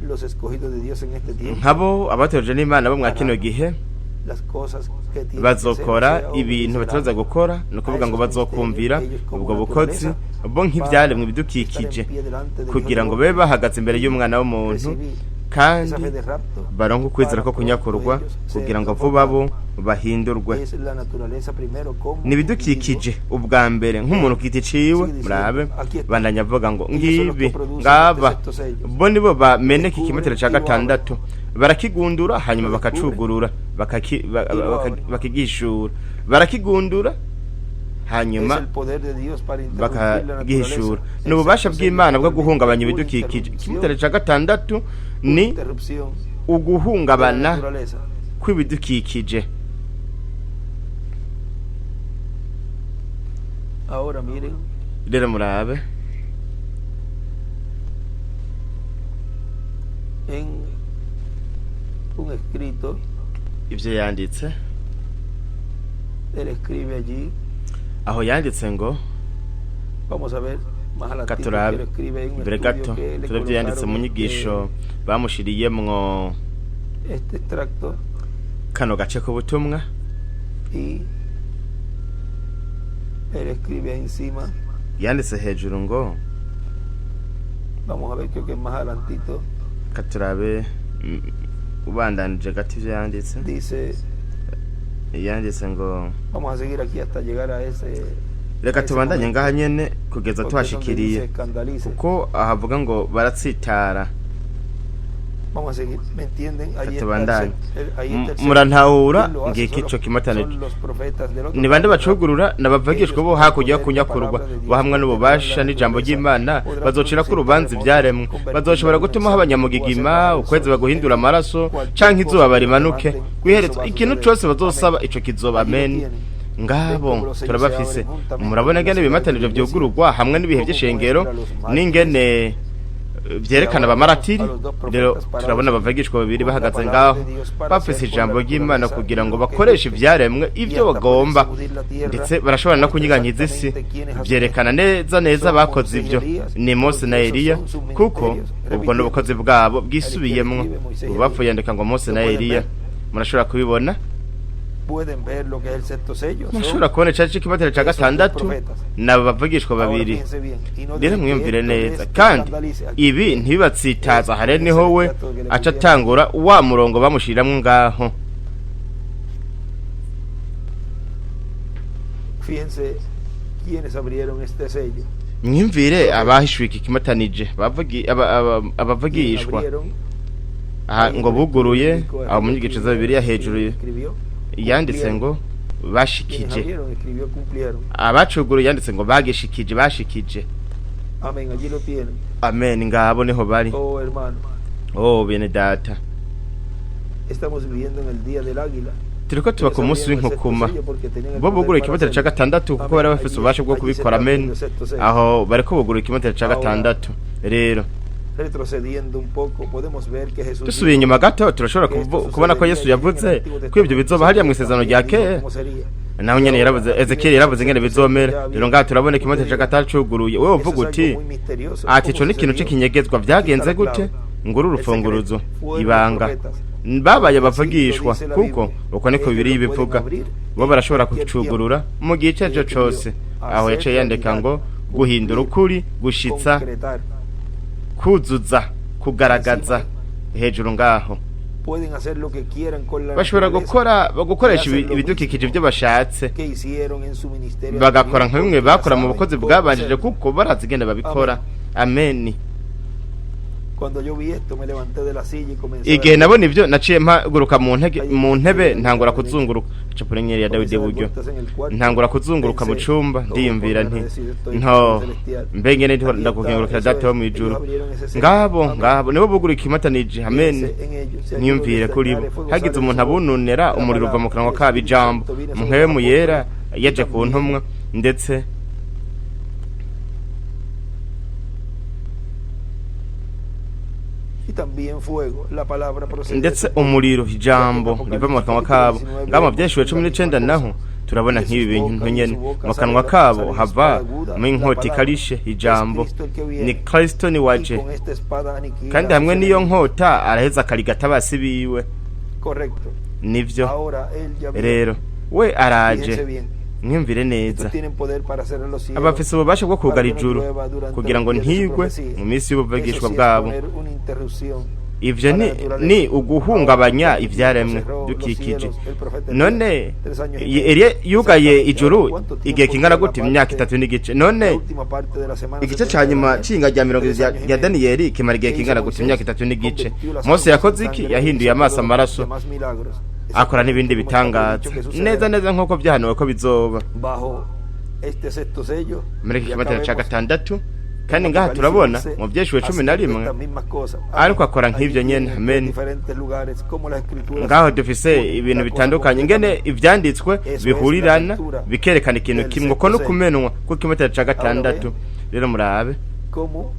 los escogidos de Dios en este tiempo, nk'abo abatojwe n'Imana bo mwa kino harán gihe, las cosas que tienen que hacer, o bazokora sea, ibintu obedecerán bataza gukora, ni a ukuvuga ngo esos ministerios. bazokumvira Ellos como ubwo bukozi naturaleza bo van a nk'ivyaremwe estar en ibidukikije, pie delante del Hijo kugira del ngo babe Hombre bahagaze imbere y y'umwana w'umuntu, recibir esa kandi fe de rapto baronke ukwizera para ko pronto kunyakurwa, ellos ser kugira ngo vuba bo transformados. bahindurwe. Es la naturaleza primero como Ni individuo. ibidukikije ubwa mbere nk'umuntu ku giti ciwe. Sigue diciendo, Murabe, aquí está. bandanya avuga ngo Ellos son los que ngibi producen este ngaba sexto sello. bo nibo bameneka ikimetero Descubren ca y lo abren. gatandatu, barakigundura hanyuma Lo descubren bakacugurura, y lo abren. bakigishura, barakigundura Es hanyuma el poder de Dios para interrumpir la naturaleza. bakagihishura. Ni El ububasha sexto sello bw'Imana bwo realmente guhungabanya una ibidukikije. interrupción, Ikimetero ca gatandatu una ni interrupción de la uguhungabana naturaleza. kw'ibidukikije. Ahora miren, Rero murabe, en un escrito, ivyo yanditse. él escribe allí, Aho yanditse ngo, vamos a ver más adelantito que katurabe lo escribe en un mbere estudio gato que le turavyo yanditse colocaron mu nyigisho bamushiriyemwo este extracto kano gace k'ubutumwa. y él escribe ahí encima, Yanditse hejuru ngo, vamos a ver, creo que más adelantito, katurabe ubandanije gato ivyo yanditse. dice, Yanditse ngo, vamos a seguir aquí hasta llegar a ese, reka a ese tubandanye momento, ngaha nyene kugeza porque es donde dice tuhashikiriye, escandalice. kuko ahavuga ngo baratsitara. Vamos a seguir, ¿me entienden? Reka Ahí está el, tubandanye. ahí está el Murantahura, ¿Quién lo hace? ngiki Son ico los, kimatanije. son los profetas del otro Ni bande lado del rapto. bacugurura? N'abavugishwa Ellos bo con el hakurya yo poder de la kunyakurwa, palabra de bo Dios hamwe tendrán la n'ububasha n'ijambo naturaleza, ry'Imana, podrán bazocirako producir urubanza terremotos, ivyaremwe, convertirla bazoshobora en gutuma sangre o hacer abanyamugigima, bajar el ukwezi sol. baguhindura En fin, amaraso, cualquier canke cosa izuba que barimanuke levanten, eso guhereza va a ikintu suceder. cose bazosaba, Amén. ico kizoba. Allí lo Amen. tienen. Ven Ngabo cómo los sellos se turabafise. abren juntamente Murabona con las ingene edades de ibimataniro la iglesia, vyugururwa hamwe n'ibihe cómo vy'ishengero, muestra a los mártires. n'ingene Y vyerekana ahora vemos a abamaratiri. los dos Rero profetas turabona parados abavugishwa babiri con la bahagaze palabra ngaho de Dios para bafise hacer con la ijambo ry'Imana naturaleza kugira ngo lo que bakoreshe gusten ivyaremwe y ivyo hasta poder bagomba, sacudir la tierra. ndetse barashobora no Muestra kunyiganyiza isi. exactamente quiénes hacen Vyerekana esto. neza neza Son abakoze Moisés y ivyo, Elías, ni Mose na porque esos Eliya, son sus kuko ministerios, ubwo repitiendo. n'ubukozi bwabo Al que bwisubiyemwo. escribe Moisés y Ubapfuye Elías. yandika ngo Mose ¿Lo na pueden Eliya. ver? Murashobora kubibona. Pueden ver lo que es el sexto sello. Son Murashobora kubona icari c'ikibatero ca esos dos gatandatu, profetas. n'abo bavugishwa Ahora babiri. fíjense bien, y no Rero dejen que mwiyumvire esto neza, les kandi escandalice. Aquí ibi ntibibatsitaza. es Hare ese niho we extracto que le aca pusieron. atangura wa murongo bamushiramwo ngaho. Fíjense quiénes abrieron este sello. Mwimvire abahishuye iki kimatanije, Quienes abavugishwa abrieron. Aha ngo buguruye aho mu nyigisho za Bibiliya hejuru Escribió, yanditse cumplieron. ngo Quienes bashikije. abrieron, escribió, cumplieron. Abacuguruye yanditse ngo bagishikije, bashikije. Amén, allí lo tienen. Amen, ngabo niho bari. Oh, hermano, Oh, bene data, estamos viviendo en el día del águila. Turiko tuba ku munsi w'inkukuma. Bo buguruye ikibatero ca gatandatu kuko bari bafise ububasha bwo kubikora. Amen, aho bariko bugurura ikibatero ca gatandatu rero. Retrocediendo un poco, podemos ver que Jesús Dusubiye inyuma gato turashobora kubona ko Yesu yavuze ko ibyo bizoba hariya mu isezerano rya kera. Naho nyene yaravuze, Ezekiyeli yaravuze ingene bizomera. Rero ngaha turabona ikibatero ca gatandatu cuguruye. Wewe uvuga uti ati ico ni ikintu c'ikinyegezwa, vyagenze gute? Nguru urufunguruzo, ibanga. Babaye abavugishwa kuko uko niko Bibiliya ibivuga. Bo barashobora kucugurura mu gihe icyo ari cyo cose. Aho yaciye yandika ngo guhindura ukuri, gushitsa, kuzuza, kugaragaza hejuru ngaho. Pueden hacer lo que quieran con la Bashobora naturaleza gukora, gukoresha ibidukikije ibyo bashatse, que hicieron en su ministerio bagakora nka anterior, bimwe porque bakora ya mu saben bukozi cómo bwabanjije hacerlo. kuko barazi ingene babikora. Ameni. Cuando yo vi esto, me levanté de la silla y comencé a Igihe dar nabona ibyo naciye mpaguruka mu ntege mu ntebe, ntangura kuzunguruka. Capura ya Dawidi comencé a dar iburyo. vueltas en el cuarto. Ntangura kuzunguruka mu Pensé, cumba, oh, ndiyumvira cuán nti agradecido estoy nto con el celestial. mbe ngene ndiho Aquí está, ndagukengurukira eso data wo es, mu ijuru. ellos abrieron ese sello. Ngabo, Amén. ngabo nibo buguruye ikimatanije. Amen. Fíjense en ellos, si alguno Niyumvire les kuri bo, dañare, fuego hagize sale de umuntu su boca. abununera, La umuriro uva mu palabra kanwa del kabo. Espíritu Ijambo Santo viene sobre Mpwemu los Yera apóstoles yaje y ku también ntumwa ndetse y también fuego. La palabra procede de ndetse su boca. umuriro, ijambo riva mu kanwa kabo. Ngabo mu Vyashuwe 19 naho turabona nk'ibi bintu nyene. Mu kanwa kabo hava mu inkota ikarishe, ijambo. Ni Kristo ni Y waje, con esta espada aniquila kandi a hamwe sus n'iyo enemigos. nkota araheza akarigata abasi biwe. Correcto. Nivyo. Ahora él ya viene. Rero we araje. Fíjense bien. Mwiyumvire neza. Estos tienen poder para cerrar los cielos, Abafise ububasha bwo para kugara que no ijuru llueva durante kugira los ngo días de su ntigwe profecía. mu minsi Eso y'ubuvugishwa sí es bwabo. poner una interrupción Ivyo a la ni, naturaleza. ni uguhungabanya Ahora, ivyaremwe cerró los dukikije. cielos, el profeta None Elías, 3 años y medio. Eliya yugaye Exactamente. ijuru ¿Cuánto igihe tiempo kingana dura la gute? Imyaka parte- 3 n'igice. la None última parte de la semana igice 70 ca de nyuma Daniel? c'inga rya mirongo Tres años y rya medio. Daniyeli kimara igihe ¿Qué hizo kingana gute? Moisés? Imyaka 3 n'igice. Convirtió las Mose aguas yakoze en iki? sangre, Yahinduye hizo amaso todos los amaraso, demás milagros. akora n'ibindi Exactamente como está bitangaza dicho que sucederá. neza neza nk'uko vyahanuwe ko bizoba. Bajo este sexto sello, Muri iki y acá kimatana ca vemos gatandatu kandi ngaha turabona mu Vyeshuwe 11 estas mismas cosas. ariko akora Allí nk'ivyo nyene. tienen Amen. diferentes lugares, como las escrituras Ngaho dufise ibintu bitandukanye ingene ivyanditswe bihurirana bikerekana ikintu kimwe, uko no kumenwa kuko ca gatandatu. Rero murabe como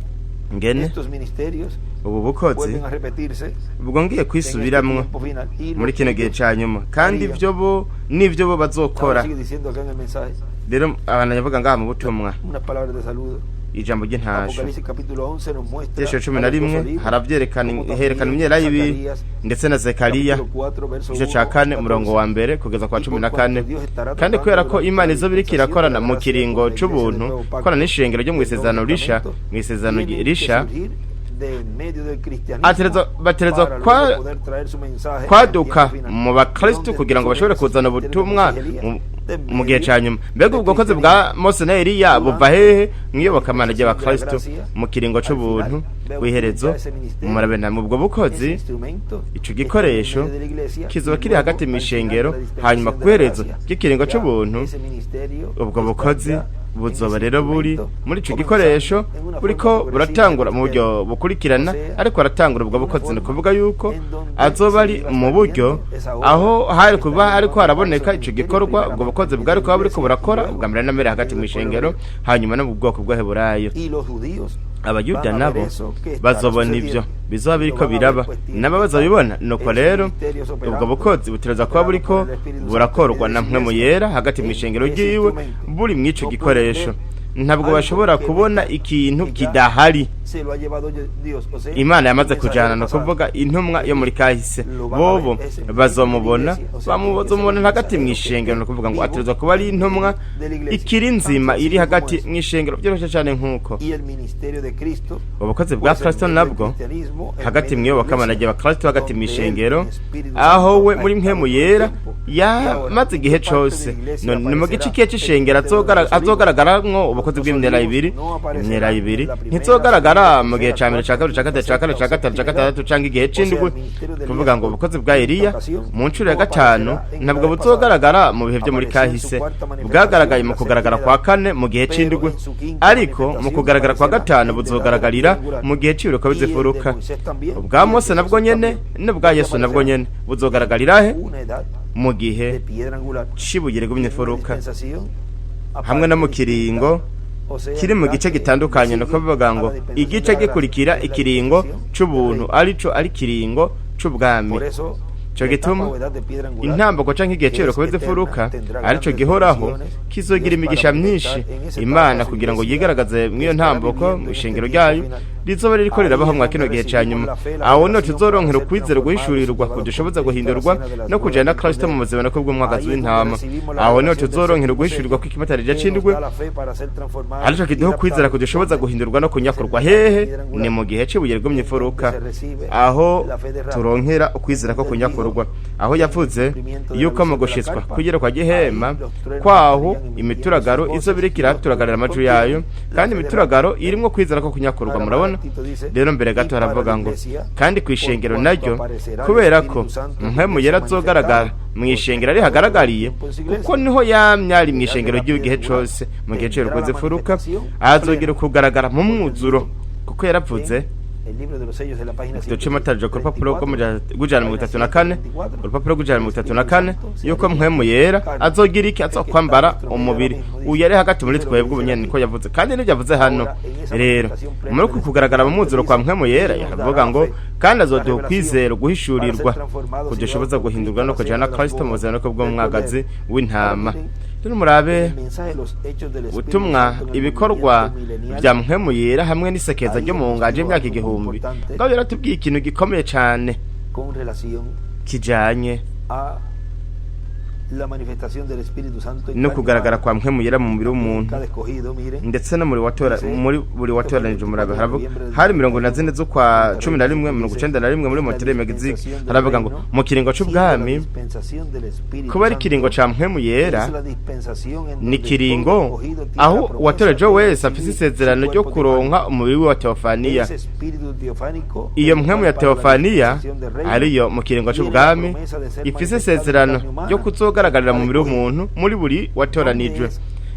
ngene estos ministerios ubu bukozi vuelven a repetirse bwongeye en este kwisubiramwo tiempo final. Y muri lo kino que gihe ellos ca nyuma, kandi harían. ivyo bo n'ivyo bo Ahora bazokora. sigue diciendo acá en el mensaje Rero abantu yavuga ngaha mu butumwa unas palabras de saludo. ijambo ry'intasho. Apocalipsis capítulo 11 nos muestra Vyeshuwe cumi a na los dos rimwe olivos, haravyerekana, como también herekana imyelayo ibiri Zacarías, ndetse na Zekariya capítulo 4, verso igice 1 ca kane al umurongo 14. wa mbere kugeza kwa Y cumi por na kane. cuanto Dios estará Kandi tratando kubera ko durante Imana la izoba iriko dispensación de la irakorana mu gracia kiringo con la iglesia del c'ubuntu, nuevo pacto ikorana n'ishengero ryo mu del isezerano Nuevo risha, Testamento, mu isezerano tienen que risha, surgir de en medio del cristianismo baterezwa para luego poder traer su mensaje al kwaduka tiempo final. mu bakristo ¿Dónde kugira ngo surgen bashobore esos kuzana ministerios de ubutumwa Moisés y Elías? De en mu gihe medio ca nyuma. Mbega del ubwo bukozi bwa cristianismo. Mose na Eliya buva hehe? Mw'iyobokamana Durante la ry'abakristo gracia, mu kiringo al c'ubuntu final, veo w'iherezo. ya ese ministerio, Murabe namwe ubwo ese bukozi, instrumento ico está en gikoresho medio de la iglesia kizoba y kiri luego, hagati al mu final ishengero, de la dispensación hanyuma de la kw'iherezo gracia, ry'ikiringo ya c'ubuntu, ese ministerio ubwo está bukozi ya en buzoba ese rero buri instrumento, muri ico comenzando gikoresho en una forma buriko progresiva buratangura mu buryo del bukurikirana. O sea, Ariko aratangura ubwo una bukozi, ni forma ukuvuga yuko en donde azoba se ari iba mu buryo expandiendo esa obra aho hari que kuba está hariko llevando a haraboneka cabo ico ese gikorwa, ministerio ubwo bukozi primeramente bwari en kuba la buriko iglesia y burakora luego ubwa mbere na mbere hagati en mu el pueblo ishengero, hebreo. hanyuma no mu bwoko bw'Abaheburayo. Y los judíos Abayuda van a ver nabo eso que estará bazobona ivyo sucediendo. bizoba Lo biriko van a ver, biraba, pues tienen nabo que estar bazobibona. Nuko en sus rero ministerios ubwo operando, bukozi butereza kuba operado buriko por el Espíritu Santo en burakorwa medio na de su Mpwemu iglesia, Yera hagati mu en ishengero ese ryiwe instrumento. buri mw'ico No pueden gikoresho. ver Ntabwo bashobora kubona ikintu kidahari. Se lo ha llevado Dios, o sea, Imana yamaze el kujana, mensajero ni pasado. ukuvuga intumwa yo muri kahise. Bobo bazomubona, bazomubona hagati mu ishengero. Ni ukuvuga ngo ategerezwa kuba ari intumwa ikiri nzima iri hagati mu ishengero. Byoroshye cyane nk'uko Y el ministerio de Cristo, ubukozi bwa pues, en Kristo medio del nabwo cristianismo, en hagati medio mu de la iyobokamana iglesia, ry'abakristo, hagati mu donde él, ishengero, en Espíritu aho Santo, we ha muri estado mpwemu todo el yera tiempo. Y ahora, yamaze igihe ¿en qué parte de cose. la iglesia None ni mu gice aparecerá ikihe c'ishengero el ministerio de los olivos? azogaragaramo ubukozi Los bw'imyera olivos ibiri? no aparecerán Imyera ibiri en la primera, ntizogaragara segunda, mu gihe ca mbere, ca kabiri, ca gatatu, ca kane, ca gatanu, ca gatandatu canke igihe c'indwi. O sea, el ministerio de Kuvuga ngo Elías ubukozi bwa Eliya ocasión mu nshuro ya no gatanu aparecerá en la ntabwo vez buzogaragara mu bihe vyo muri Apareció en su kahise. cuarta manifestación, Bwagaragaye mu la kugaragara séptima kwa edad. kane mu gihe Pero c'indwi, en su quinta ariko mu manifestación kugaragara kwa aparecerá gatanu en la edad buzogaragarira triangular. mu gihe c'ibiruka Y el de bizifuruka. Moisés también, Ubwa y el de Mose nabwo Jesús nyene también. n'ubwa Yesu nabwo Aparecerá nyene buzogaragarira he? una edad Mu de gihe piedra angular. c'ibuye rigumye En una imfuruka, dispensación hamwe no mu kiringo kiri mu gice gitandukanye. Ni ukuvuga ngo igice gikurikira ikiringo c'ubuntu, arico ari ikiringo c'ubwami. Ico gituma intambuko canke igihe c'ibiruko bizifuruka, arico gihoraho, kizogira imigisha myinshi. Imana kugira ngo yigaragaze mw'iyo ntambuko mu ishengero ryayo rizoba ririko rirabaho mwa kino gihe ca nyuma. Aho niho tuzoronkera ukwizera guhishurirwa kudushoboza guhindurwa no kujana na Kristo mu buzima no kubw'umwagazi w'intama. Aho niho tuzoronkera uguhishurirwa kw'ikimatarija c'indwi, arico kiduha ukwizera kudushoboza guhindurwa no kunyakurwa. Hehe? Ni mu gihe c'ibuye rigumye imfuruka, aho turonkera ukwizera ko kunyakurwa, aho yavuze yuko mu gushitswa kugera kwa gihema kwaho imituragaro izoba iriko iraturagarira amajwi yayo, kandi imituragaro irimwo kwizera ko kunyakurwa. Murabona rero, mbere gato haravuga ngo kandi ku ishengero naryo, kubera ko mpwemu yera azogaragara mu ishengero ari hagaragariye, kuko niho yamye ari mu ishengero ry'igihe cose. Mu gihe c'ibiruko zifuruka azogira kugaragara mu mwuzuro, kuko yaravuze. Duce mataje ku rupapuro rw'ijana 34, urupapuro rw'ijana 34, yuko mpwemu yera azogira iki? Azokwambara umubiri. Uyu yari hagati muri twebwe ubu nyene, niko yavuze, kandi nibyo yavuze hano. Rero muri uku kugaragara mu mwuzuro kwa mpwemu yera, yaravuga ngo kandi azoduha ukwizera guhishurirwa kudushoboza guhindurwa no kujana na Kristo mu buzima bw'umwagazi w'intama. Rero murabe ubutumwa ibikorwa bya mpwemu yera hamwe n'isekeza ryo mu nganje y'imyaka 1000. Ngaho yaratubwiye ikintu gikomeye cane kijanye no kugaragara kwa mpwemu yera mu mubiri w'umuntu, ndetse no muri watora muri buri watoranije. Murabe, haravuga hari 44 z'ukwa 11 91 muri Monterey Mexique. Haravuga ngo mu kiringo c'ubwami, kuba ari ikiringo ca mpwemu yera, ni ikiringo aho uwatoreje wese afise isezerano ryo kuronka umubiri we wa teofaniya. Iyo mpwemu ya teofaniya, ariyo mu kiringo c'ubwami, ifise isezerano ryo kuzogaragarira mu mubiri w'umuntu muri buri watoranijwe.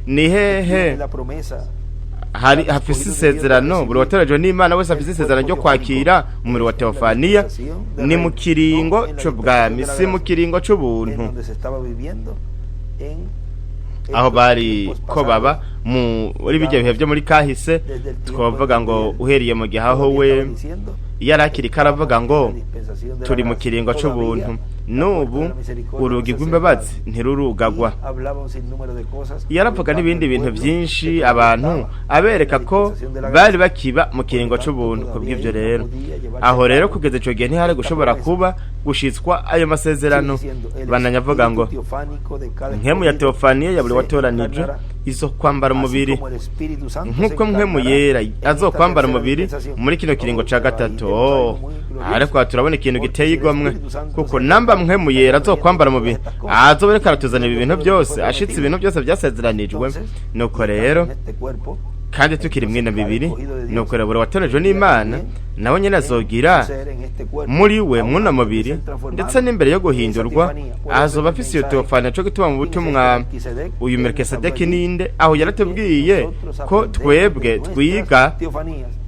Ni hehe hari hafise isezerano buri watoranijwe n'Imana wese afise isezerano ryo kwakira umubiri wa teofaniya? Ni mu kiringo c'ubwami, si mu kiringo c'ubuntu, aho bari ko baba muri bijya bihe byo muri kahise. Twavuga ngo uhereye mu gihe aho we yari akiri karavuga ngo turi mu kiringo c'ubuntu, n'ubu urugi rw'imbabazi ntirurugagwa. Yaravuga n'ibindi bintu byinshi, abantu abereka ko bari bakiba mu kiringo c'ubuntu. Kubw'ibyo rero, aho rero kugeza ico gihe ntihari gushobora kuba gushitswa ayo masezerano. Bananyavuga ngo nkemu ya teofaniya ya buri watoranije izo kwambara umubiri, nk'uko mpwemu yera azokwambara umubiri muri kino kiringo ca gatatu. Oh, ariko aha turabona ikintu giteye igomwe, kuko namba mpwemu yera azokwambara umubiri, azoba ariko aratuzanira ibintu byose, ashitse ibintu byose byasezeranijwe. Nuko rero kandi tukiri mwina bibiri, nuko rero buri watoranijwe n'Imana nawe nyene azogira muri we mwuna mubiri, ndetse n'imbere yo guhindurwa azoba afise iyo teofaniya. Co gituma mu butumwa uyu Melkisedeki ninde, aho yaratubwiye ko twebwe twiga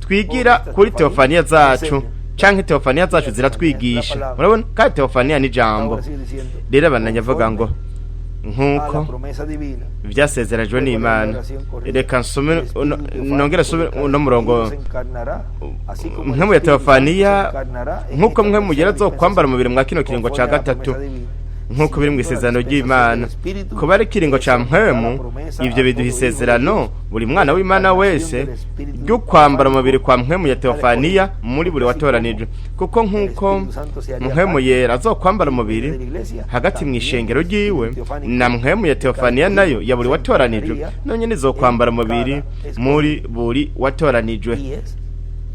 twigira kuri teofaniya zacu, canke teofaniya zacu ziratwigisha. Murabona kandi teofaniya ni ijambo. Rero abananya avuga ngo nk'uko byasezerajwe n'Imana. Reka nsome nongere nsome uno murongo. Nkemu ya teofaniya, nk'uko mwe mugera zo kwambara umubiri mwa kino kiringo ca gatatu. Nk'uko biri mu isezerano ry'Imana, kuba ari ikiringo ca mpwemu, ibyo biduha isezerano buri mwana w'Imana wese ryo kwambara umubiri kwa mpwemu ya teofaniya muri buri watoranijwe, kuko nk'uko mpwemu yera azokwambara umubiri hagati mu ishengero ryiwe, na mpwemu ya teofaniya nayo ya buri watoranijwe nonyene izokwambara umubiri muri buri watoranijwe.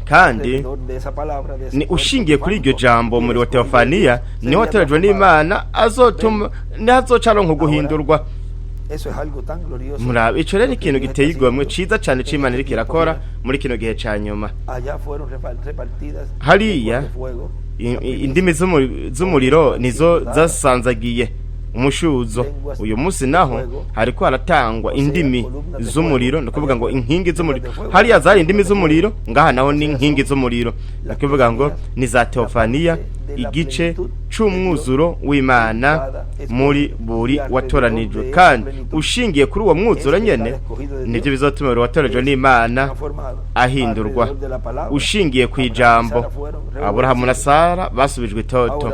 Kandi ni ushingiye kuri iryo jambo muri wa teofaniya niwe watorejwe n'Imana azotuma niho azoca aronka guhindurwa. Murabe, ico rero ikintu giteye igomwe ciza cane c'Imana iriko irakora muri kino gihe ca nyuma. Hariya indimi z'umuriro nizo zasanzagiye umushuzo. Uyu munsi naho hariko haratangwa indimi z'umuriro, ni ukuvuga ngo inkingi z'umuriro. Hariya zari indimi z'umuriro, ngaha naho ni inkingi z'umuriro, ni ukuvuga ngo ni za teofaniya, igice c'umwuzuro w'Imana muri buri watoranijwe. Kandi ushingiye kuri uwo mwuzuro nyene, nivyo bizotuma buri watoranijwe n'Imana ahindurwa. Ushingiye ku ijambo, Aburahamu na Sara basubijwe itoto.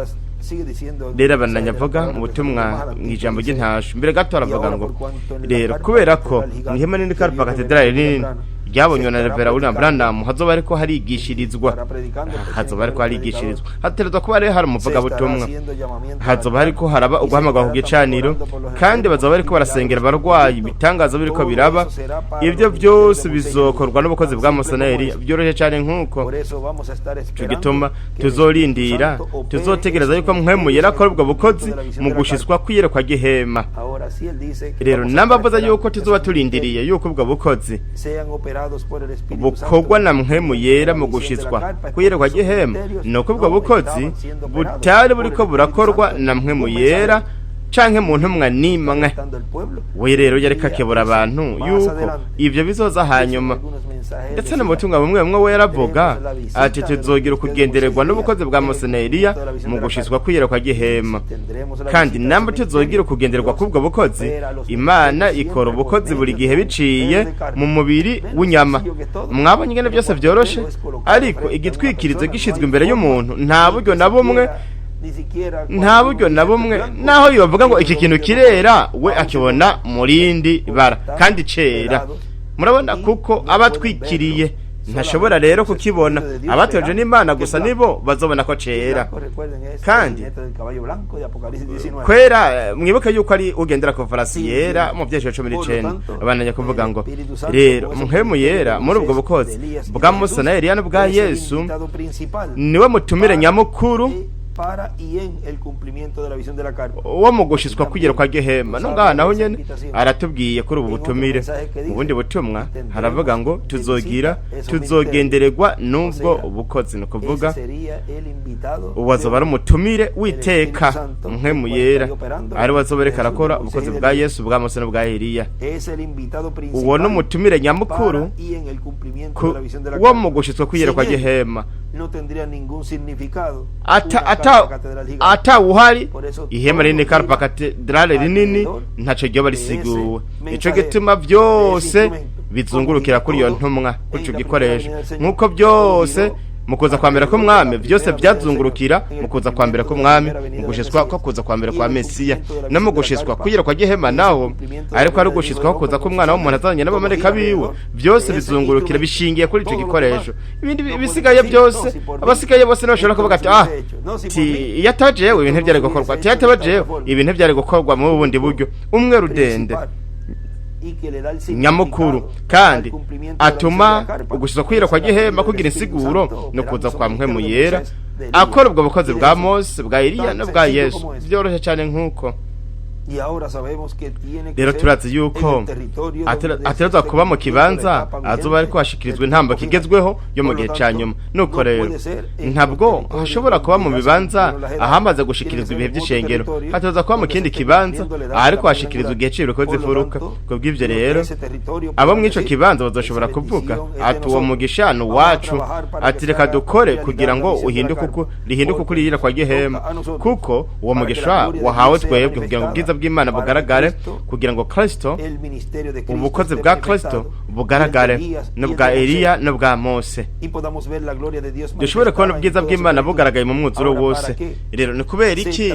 Rero abandanya avuga mu butumwa mu ijambo ry'intasho mbere gato, aravuga ngo rero kubera ko mu ihema nini Karpa Katedrali nini ryabonywe na Reverend William Branham hazoba ariko harigishirizwa, hazoba ariko harigishirizwa, hategerezwa kuba rero hari umuvugabutumwa, hazoba hariko haraba uguhamagara ku gicaniro, kandi bazoba bariko barasengera abarwayi, ibitangaza biriko biraba. Ibyo byose bizokorwa n'ubukozi bwa Mose na Eliya, byoroshye cyane nk'uko. Ico gituma tuzorindira, tuzotegereza yuko mpwemu yera akora ubwo bukozi mu gushiswa kw'iyerekwa ry'ihema. Rero namba avuze yuko tuzoba turindiriye yuko ubwo bukozi bukorwa na mpwemu yera mu gushitswa kw'iyerekwa ry'ihema, ni uko ubwo bukozi butari buriko burakorwa na mpwemu yera canke mu ntumwa nimwe. We rero yariko akebura abantu yuko ivyo bizoza hanyuma. Ndetse no mu butumwa bumwe bumwe we yaravuga ati tuzogira ukugendererwa n'ubukozi bwa Mose na Eliya mu gushitswa kw'iyerekwa ry'ihema. Kandi namba tuzogira ukugendererwa k'ubwo bukozi, Imana ikora ubukozi buri gihe biciye mu mubiri w'inyama. Mwabonye ingene byose vyoroshe, ariko igitwikirizo gishizwe imbere y'umuntu, nta buryo na bumwe, nta buryo na bumwe, naho yobavuga ngo iki kintu kirera, we akibona mu rindi bara kandi cera. Murabona, kuko aba atwikiriye, ntashobora rero kukibona. Abatoje n'Imana gusa nibo bazobona ko cera. Kandi kwera, mwibuke yuko ari ugendera ku farasi yera mu vyeshuro 19. Abananya kuvuga ngo rero mpwemu yera muri ubwo bukozi bwa Musa na Eliya n'ubwa Yesu niwe mutumire nyamukuru wo mu gushitswa kwigera kwa gihema. No ngaha naho nyene aratubwiye kuri ubu butumire. Mu bundi butumwa haravuga ngo tuzogira tuzogendererwa n'ubwo bukozi, ni ukuvuga ubu azoba ari umutumire w'iteka, mpwemu yera ari we azoba ariko arakora ubukozi bwa Yesu, bwa Mose n'ubwa Eliya. Uwo ni umutumire nyamukuru wo mu gushitswa kwigera kwa gihema. Ata atawuhari, ihema rinini Karpa Katedrale rinini ntaco ryoba risiguwe. Nico gituma byose bizungurukira kuri iyo ntumwa, kuri ico gikoresho, nk'uko byose mu kuza kwa mbere k'umwami byose byazungurukira mu kuza kwa mbere k'umwami, mu gushitswa ko kuza kwa mbere kwa Mesiya, no mu gushitswa kugira kwa gihema naho ariko ari ugushitswa ko kuza k'umwana w'umuntu azanye n'abamarayika biwe. Byose bizungurukira, bishingiye kuri ico gikoresho. Ibindi bisigaye byose, abasigaye bose ntibashobora kuvuga ati ah, ti iyo atajewe ibintu byari gukorwa, ati iyo atabajewe ibintu byari gukorwa mu bundi buryo. Umwe rudende nyamukuru kandi atuma ugushizwa kwira kwa gihema kugira insiguro no kuza kwa mpwemu yera akora ubwo bukozi bwa Mose, bwa Eliya no bwa Yesu, byoroshye cyane nk'uko. Rero turazi yuko ategerezwa kuba mu kibanza azoba ariko hashikirizwa intambwe igezweho yo mu gihe cya nyuma. Nuko rero ntabwo hashobora kuba mu bibanza ahamaze gushikirizwa ibihe by'ishengero, hategerezwa kuba mu kindi kibanza ariko hashikirizwa igihe cy'ibiruko z'ifuruka. Kubw'ibyo rero abo muri ico kibanza bazoshobora kuvuga ati uwo mugisha ni uwacu, ati reka dukore kugira ngo uhinduke uko rihinduke uko riyira kwa gihema, kuko uwo mugisha wahawe twebwe kugira ngo ubwiza bw'Imana bugaragare, kugira ngo Kristo, ubukozi bwa Kristo bugaragare, n'ubwa Eliya n'ubwa Mose, dushobore kubona ubwiza bw'Imana bugaragaye mu mwuzuro wose. Rero ni kubera iki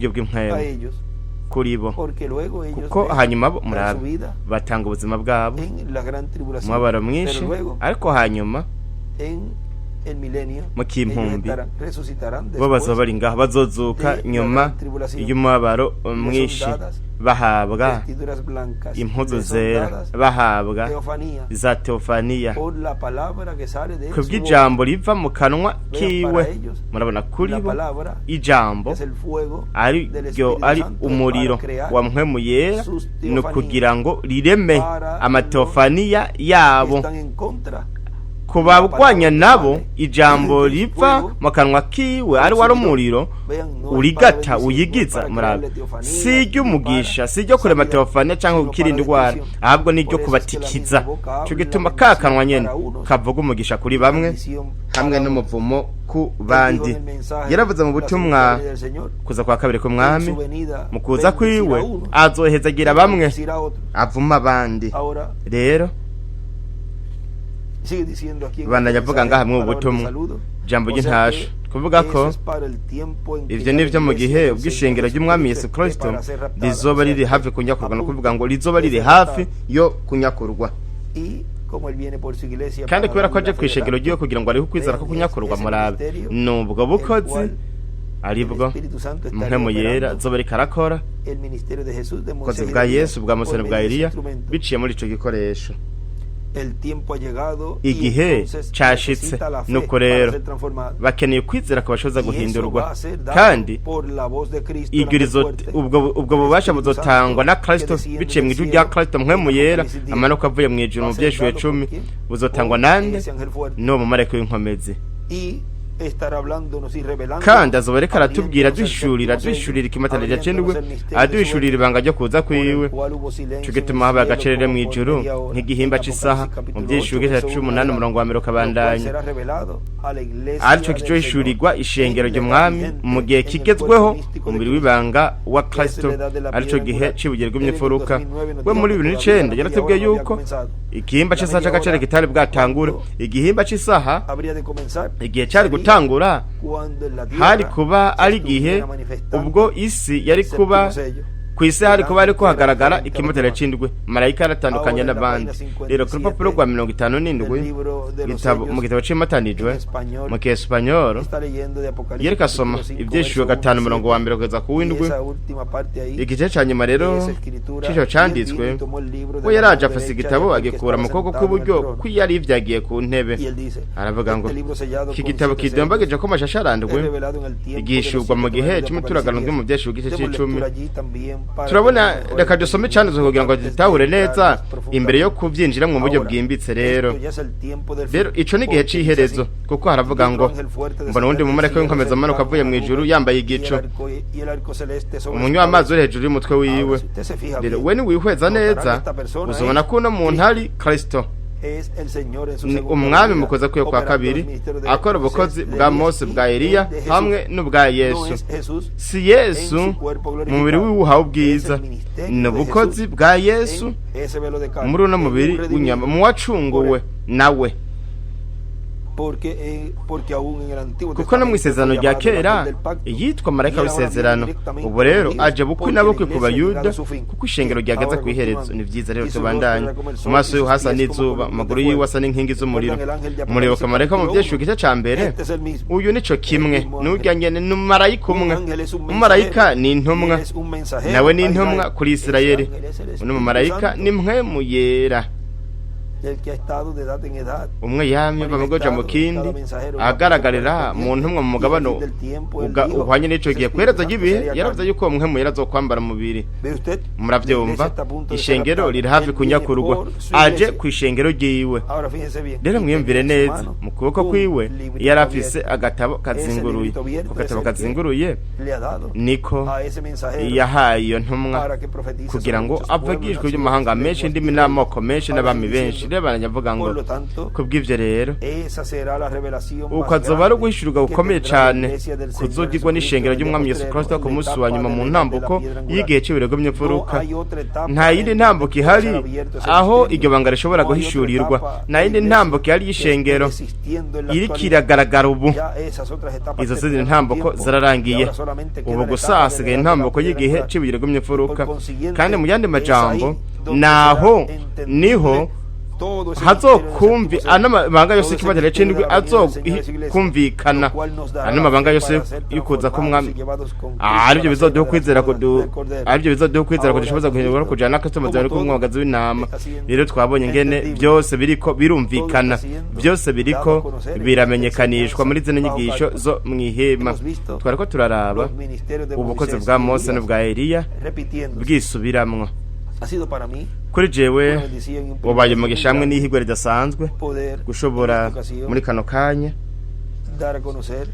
buryo A bw'impwemu. ellos. Kuri bo, kuko hanyuma bo, murabe, batanga ubuzima bwabo umubabaro mwinshi, ariko hanyuma mu kimpumbi bo bazoba bari ngaho, bazozuka nyuma y'umubabaro mwinshi, bahabwa impuzu zera, bahabwa za teofaniya kubw'ijambo riva mu kanwa kiwe. Murabona, kuri bo ijambo ari ryo ari umuriro wa Mpwemu Yera, ni ukugira ngo rireme amateofaniya yabo. Ku barwanya nabo, ijambo riva mu kanwa kiwe ari wari umuriro urigata uyigiza. Murabe, si iry'umugisha, si iryo kurema teofaniya cyangwa gukira indwara, ahubwo ni iryo kubatikiza. Cyo gituma ka kanwa nyene kavuga umugisha kuri bamwe hamwe n'umuvumo ku bandi. Yaravuze mu butumwa kuza kwa kabiri k'Umwami, mu kuza kwiwe azohezagira bamwe, avuma abandi. Rero bandanya avuga ngaha mu butumwa jambo ry'intasho, kuvuga ko ivyo ni vyo mu gihe ubwishengero ry'Umwami Yesu Kristo rizoba riri hafi kunyakurwa, no kuvuga ngo rizoba riri hafi yo kunyakurwa. Kandi kubera ko aje kwishengero ryiwe kugira ngo ariho ukwizera ko kunyakurwa, murabe, nubwo bukozi aribwo Mpwemu Yera azoba ariko arakora, ubukozi bwa Yesu, bwa Mose, bwa Eliya, biciye muri ico gikoresho. Igihe cashitse, nuko rero bakeneye ukwizera kubashoboza guhindurwa, kandi iryo ubwo bubasha buzotangwa na Kristo biciye mu ijwi rya Kristo Mpwemu Yera amanuka avuye mu ijuru mu vyeshuwe 10. Buzotangwa nande? N'uwo mumarayika w'inkomezi. Kandi azoba ariko aratubwira, aduhishurira ikimataniro c'indwi, aduhishurira ibanga ryo kuza kwiwe. Ico gituma habaye agacerere mw'ijuru nk'igihimba c'isaha mu vyishuwe igice ca 18 umurongo wa mbere ukabandanya, arico kizohishurirwa ishengero ry'Umwami mu gihe kigezweho, umubiri w'ibanga wa Kristo, arico gihe c'ibuye ry'imfuruka. We muri 2009 yaratubwiye yuko igihimba c'isaha c'agacere kitari bwatangure. Igihimba c'isaha igihe cari gutangura hari kuba ari igihe ubwo isi yari kuba ku isi hari kuba ariko hagaragara ikimoteri c'indwi, marayika yaratandukanye n'abandi. Rero ku rupapuro rwa 57 mu gitabo c'imatanijwe mu kiespanyolo, yereka asoma Ivyishuwe 5 umurongo wa mbere kugeza ku w'indwi, igice ca nyuma rero c'ico canditswe. We yaraje afise igitabo, agikura mu kuboko kw'iburyo kw'iyari ivyagiye ku ntebe, aravuga ngo: "Iki gitabo kidombagije ko amashasharandwe igishurwa mu gihe c'imituragano mu vyeshuwe igice c'icumi." Turabona, reka dusome icanditswe kugira ngo dutahure neza imbere yo kuvyinjira mu buryo bwimbitse. Rero ico ni igihe c'iherezo, kuko haravuga ngo: "Mbona uwundi mumarayika w'inkomezi amanuka avuye mu ijuru, yambaye igicu, umunywa w'amazi uri hejuru y'umutwe wiwe." Rero we niwihweza neza, uzobona ko uno muntu ari Kristo, ni Umwami mukozi akwiye kwa kabiri, akora ubukozi bwa Mose, bwa Eliya hamwe n'ubwa Yesu. Si Yesu mu mubiri wiwe uhawe ubwiza, ni ubukozi bwa Yesu muri uno mubiri w'inyama, mu wacunguwe nawe. Kuko no mu isezerano rya kera yitwa marayika w'isezerano, ubu rero aje bukwi na bukwi ku Bayuda, kuko ishengero ryageze ku iherezo. Ni byiza rero, tubandanye. Mu maso yiwe hasa n'izuba, amaguru yiwe asa n'inkingi z'umuriro. Muribuka marayika mu vyeshuwe igice ca mbere? Uyu nico kimwe n'urya nyene, ni marayika umwe. Umumarayika ni intumwa, nawe ni intumwa kuri Isirayeli. Uno mumarayika ni Mpwemu Yera, umwe yamye ava mu mu kindi, agaragarira mu ntumwa mu mugabano uhwanye n'ico gihe kwerezo ry'ibihe. Yaravuze yuko uwo Mpwemu Yera azokwambara umubiri. Muravyumva, ishengero riri hafi kunyakurwa, aje ku ishengero ryiwe. Rero mwiyumvire neza, mu kuboko kwiwe yari afise agatabo kazinguruye. Ku gatabo kazinguruye niko yahaye iyo ntumwa kugira ngo avugishwe iby'amahanga menshi, indimi n'amoko menshi n'abami benshi. Bibiliya avuga ngo Por lo tanto, kubw'ivyo rero esa será la revelación uko más azoba ari grande uguhishurirwa que gukomeye tendrá la cane iglesia del Señor kuzogirwa Jesucristo n'ishengero en el día ry'umwami Yesu postrero, Kristo en ku la munsi wa etapa nyuma de mu la edad de la ntambuko piedra angular. y'igihe c'ibirego No by'imfuruka hay otra etapa nta yindi en ntambuko donde pueda ihari ser abierto ese aho misterio. iryo banga rishobora No hay otra guhishurirwa etapa nta de yindi iglesia ntambuko ihari que esté y'ishengero existiendo en la iriko actualidad. iragaragara ubu Ya esas otras etapas izo zindi terminaron ntambuko tiempo, y zararangiye ahora solamente queda ubu la gusa etapa de la hasigaye edad de la intambuko piedra y'igihe angular. c'ibirego by'imfuruka Por consiguiente, kandi mu yandi es majambo ahí donde naho será entendible niho todo ese misterio del hazokumvi séptimo ano sello, mabanga yose todo ese y'ikibatiro misterio de c'indwi la venida del Señor de su iglesia, azokumvikana lo cual nos dará ano la mabanga fe yose para ser y'ukuza transformados k'umwami y llevados con Cristo Ah, a aribyo la cena bizoduha de las ukwizera bodas kudu del Cordero. aribyo bizoduha ukwizera Ahora kudushoboza hemos guhindurwa no visto kujana na Kristo mu cómo buzima todo bw'umwagazi w'intama está siendo rero twabonye ingene entendible. byose biriko Todo birumvikana está siendo byose dado biriko a conocer en esta biramenyekanishwa muri zino enseñanza bajo nyigisho carpa. zo mw'ihema Hemos visto twariko turaraba los ministerios de ubukozi Moisés bwa y Mose Elías n'ubwa Eliya repitiéndose. bwisubiramwo Ha sido para mí kuri jewe una bendición y un wabaye privilegio muy umugisha hamwe grande n'ihigwe ridasanzwe poder en gushobora esta ocasión muri kano kanya dar a conocer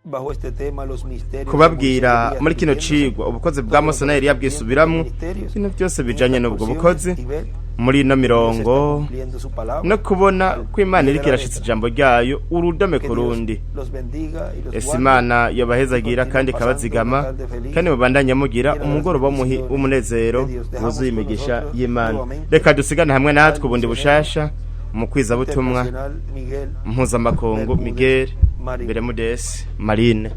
bajo este tema los misterios de kubabwira Moisés y Elías muri kino repitiéndose, cigwa ubukozi bwa todo lo Mose na Eliya correspondiente a bwisubiramwo ministerios ibintu byose en bijanye estas n'ubwo porciones bukozi y ver muri ino Dios está mirongo cumpliendo su palabra no kubona al ko Imana pie iriko de la irashitsa letra. ijambo ryayo urudome Que ku Dios rundi los bendiga y los ese guarde Imana y yobahezagira continúen kandi pasando ikabazigama una tarde feliz kandi mubandanye mugira llena de las umugoroba bendiciones w'umunezero de Dios. Dejamos wuzuye con imigisha nosotros y'Imana nuevamente reka dusigane hamwe natwe al ubundi misionero bushasha mu kwizabutumwa internacional Miguel mpuzamakungu Bermúdez Miguel Marín. Bermudez Marine.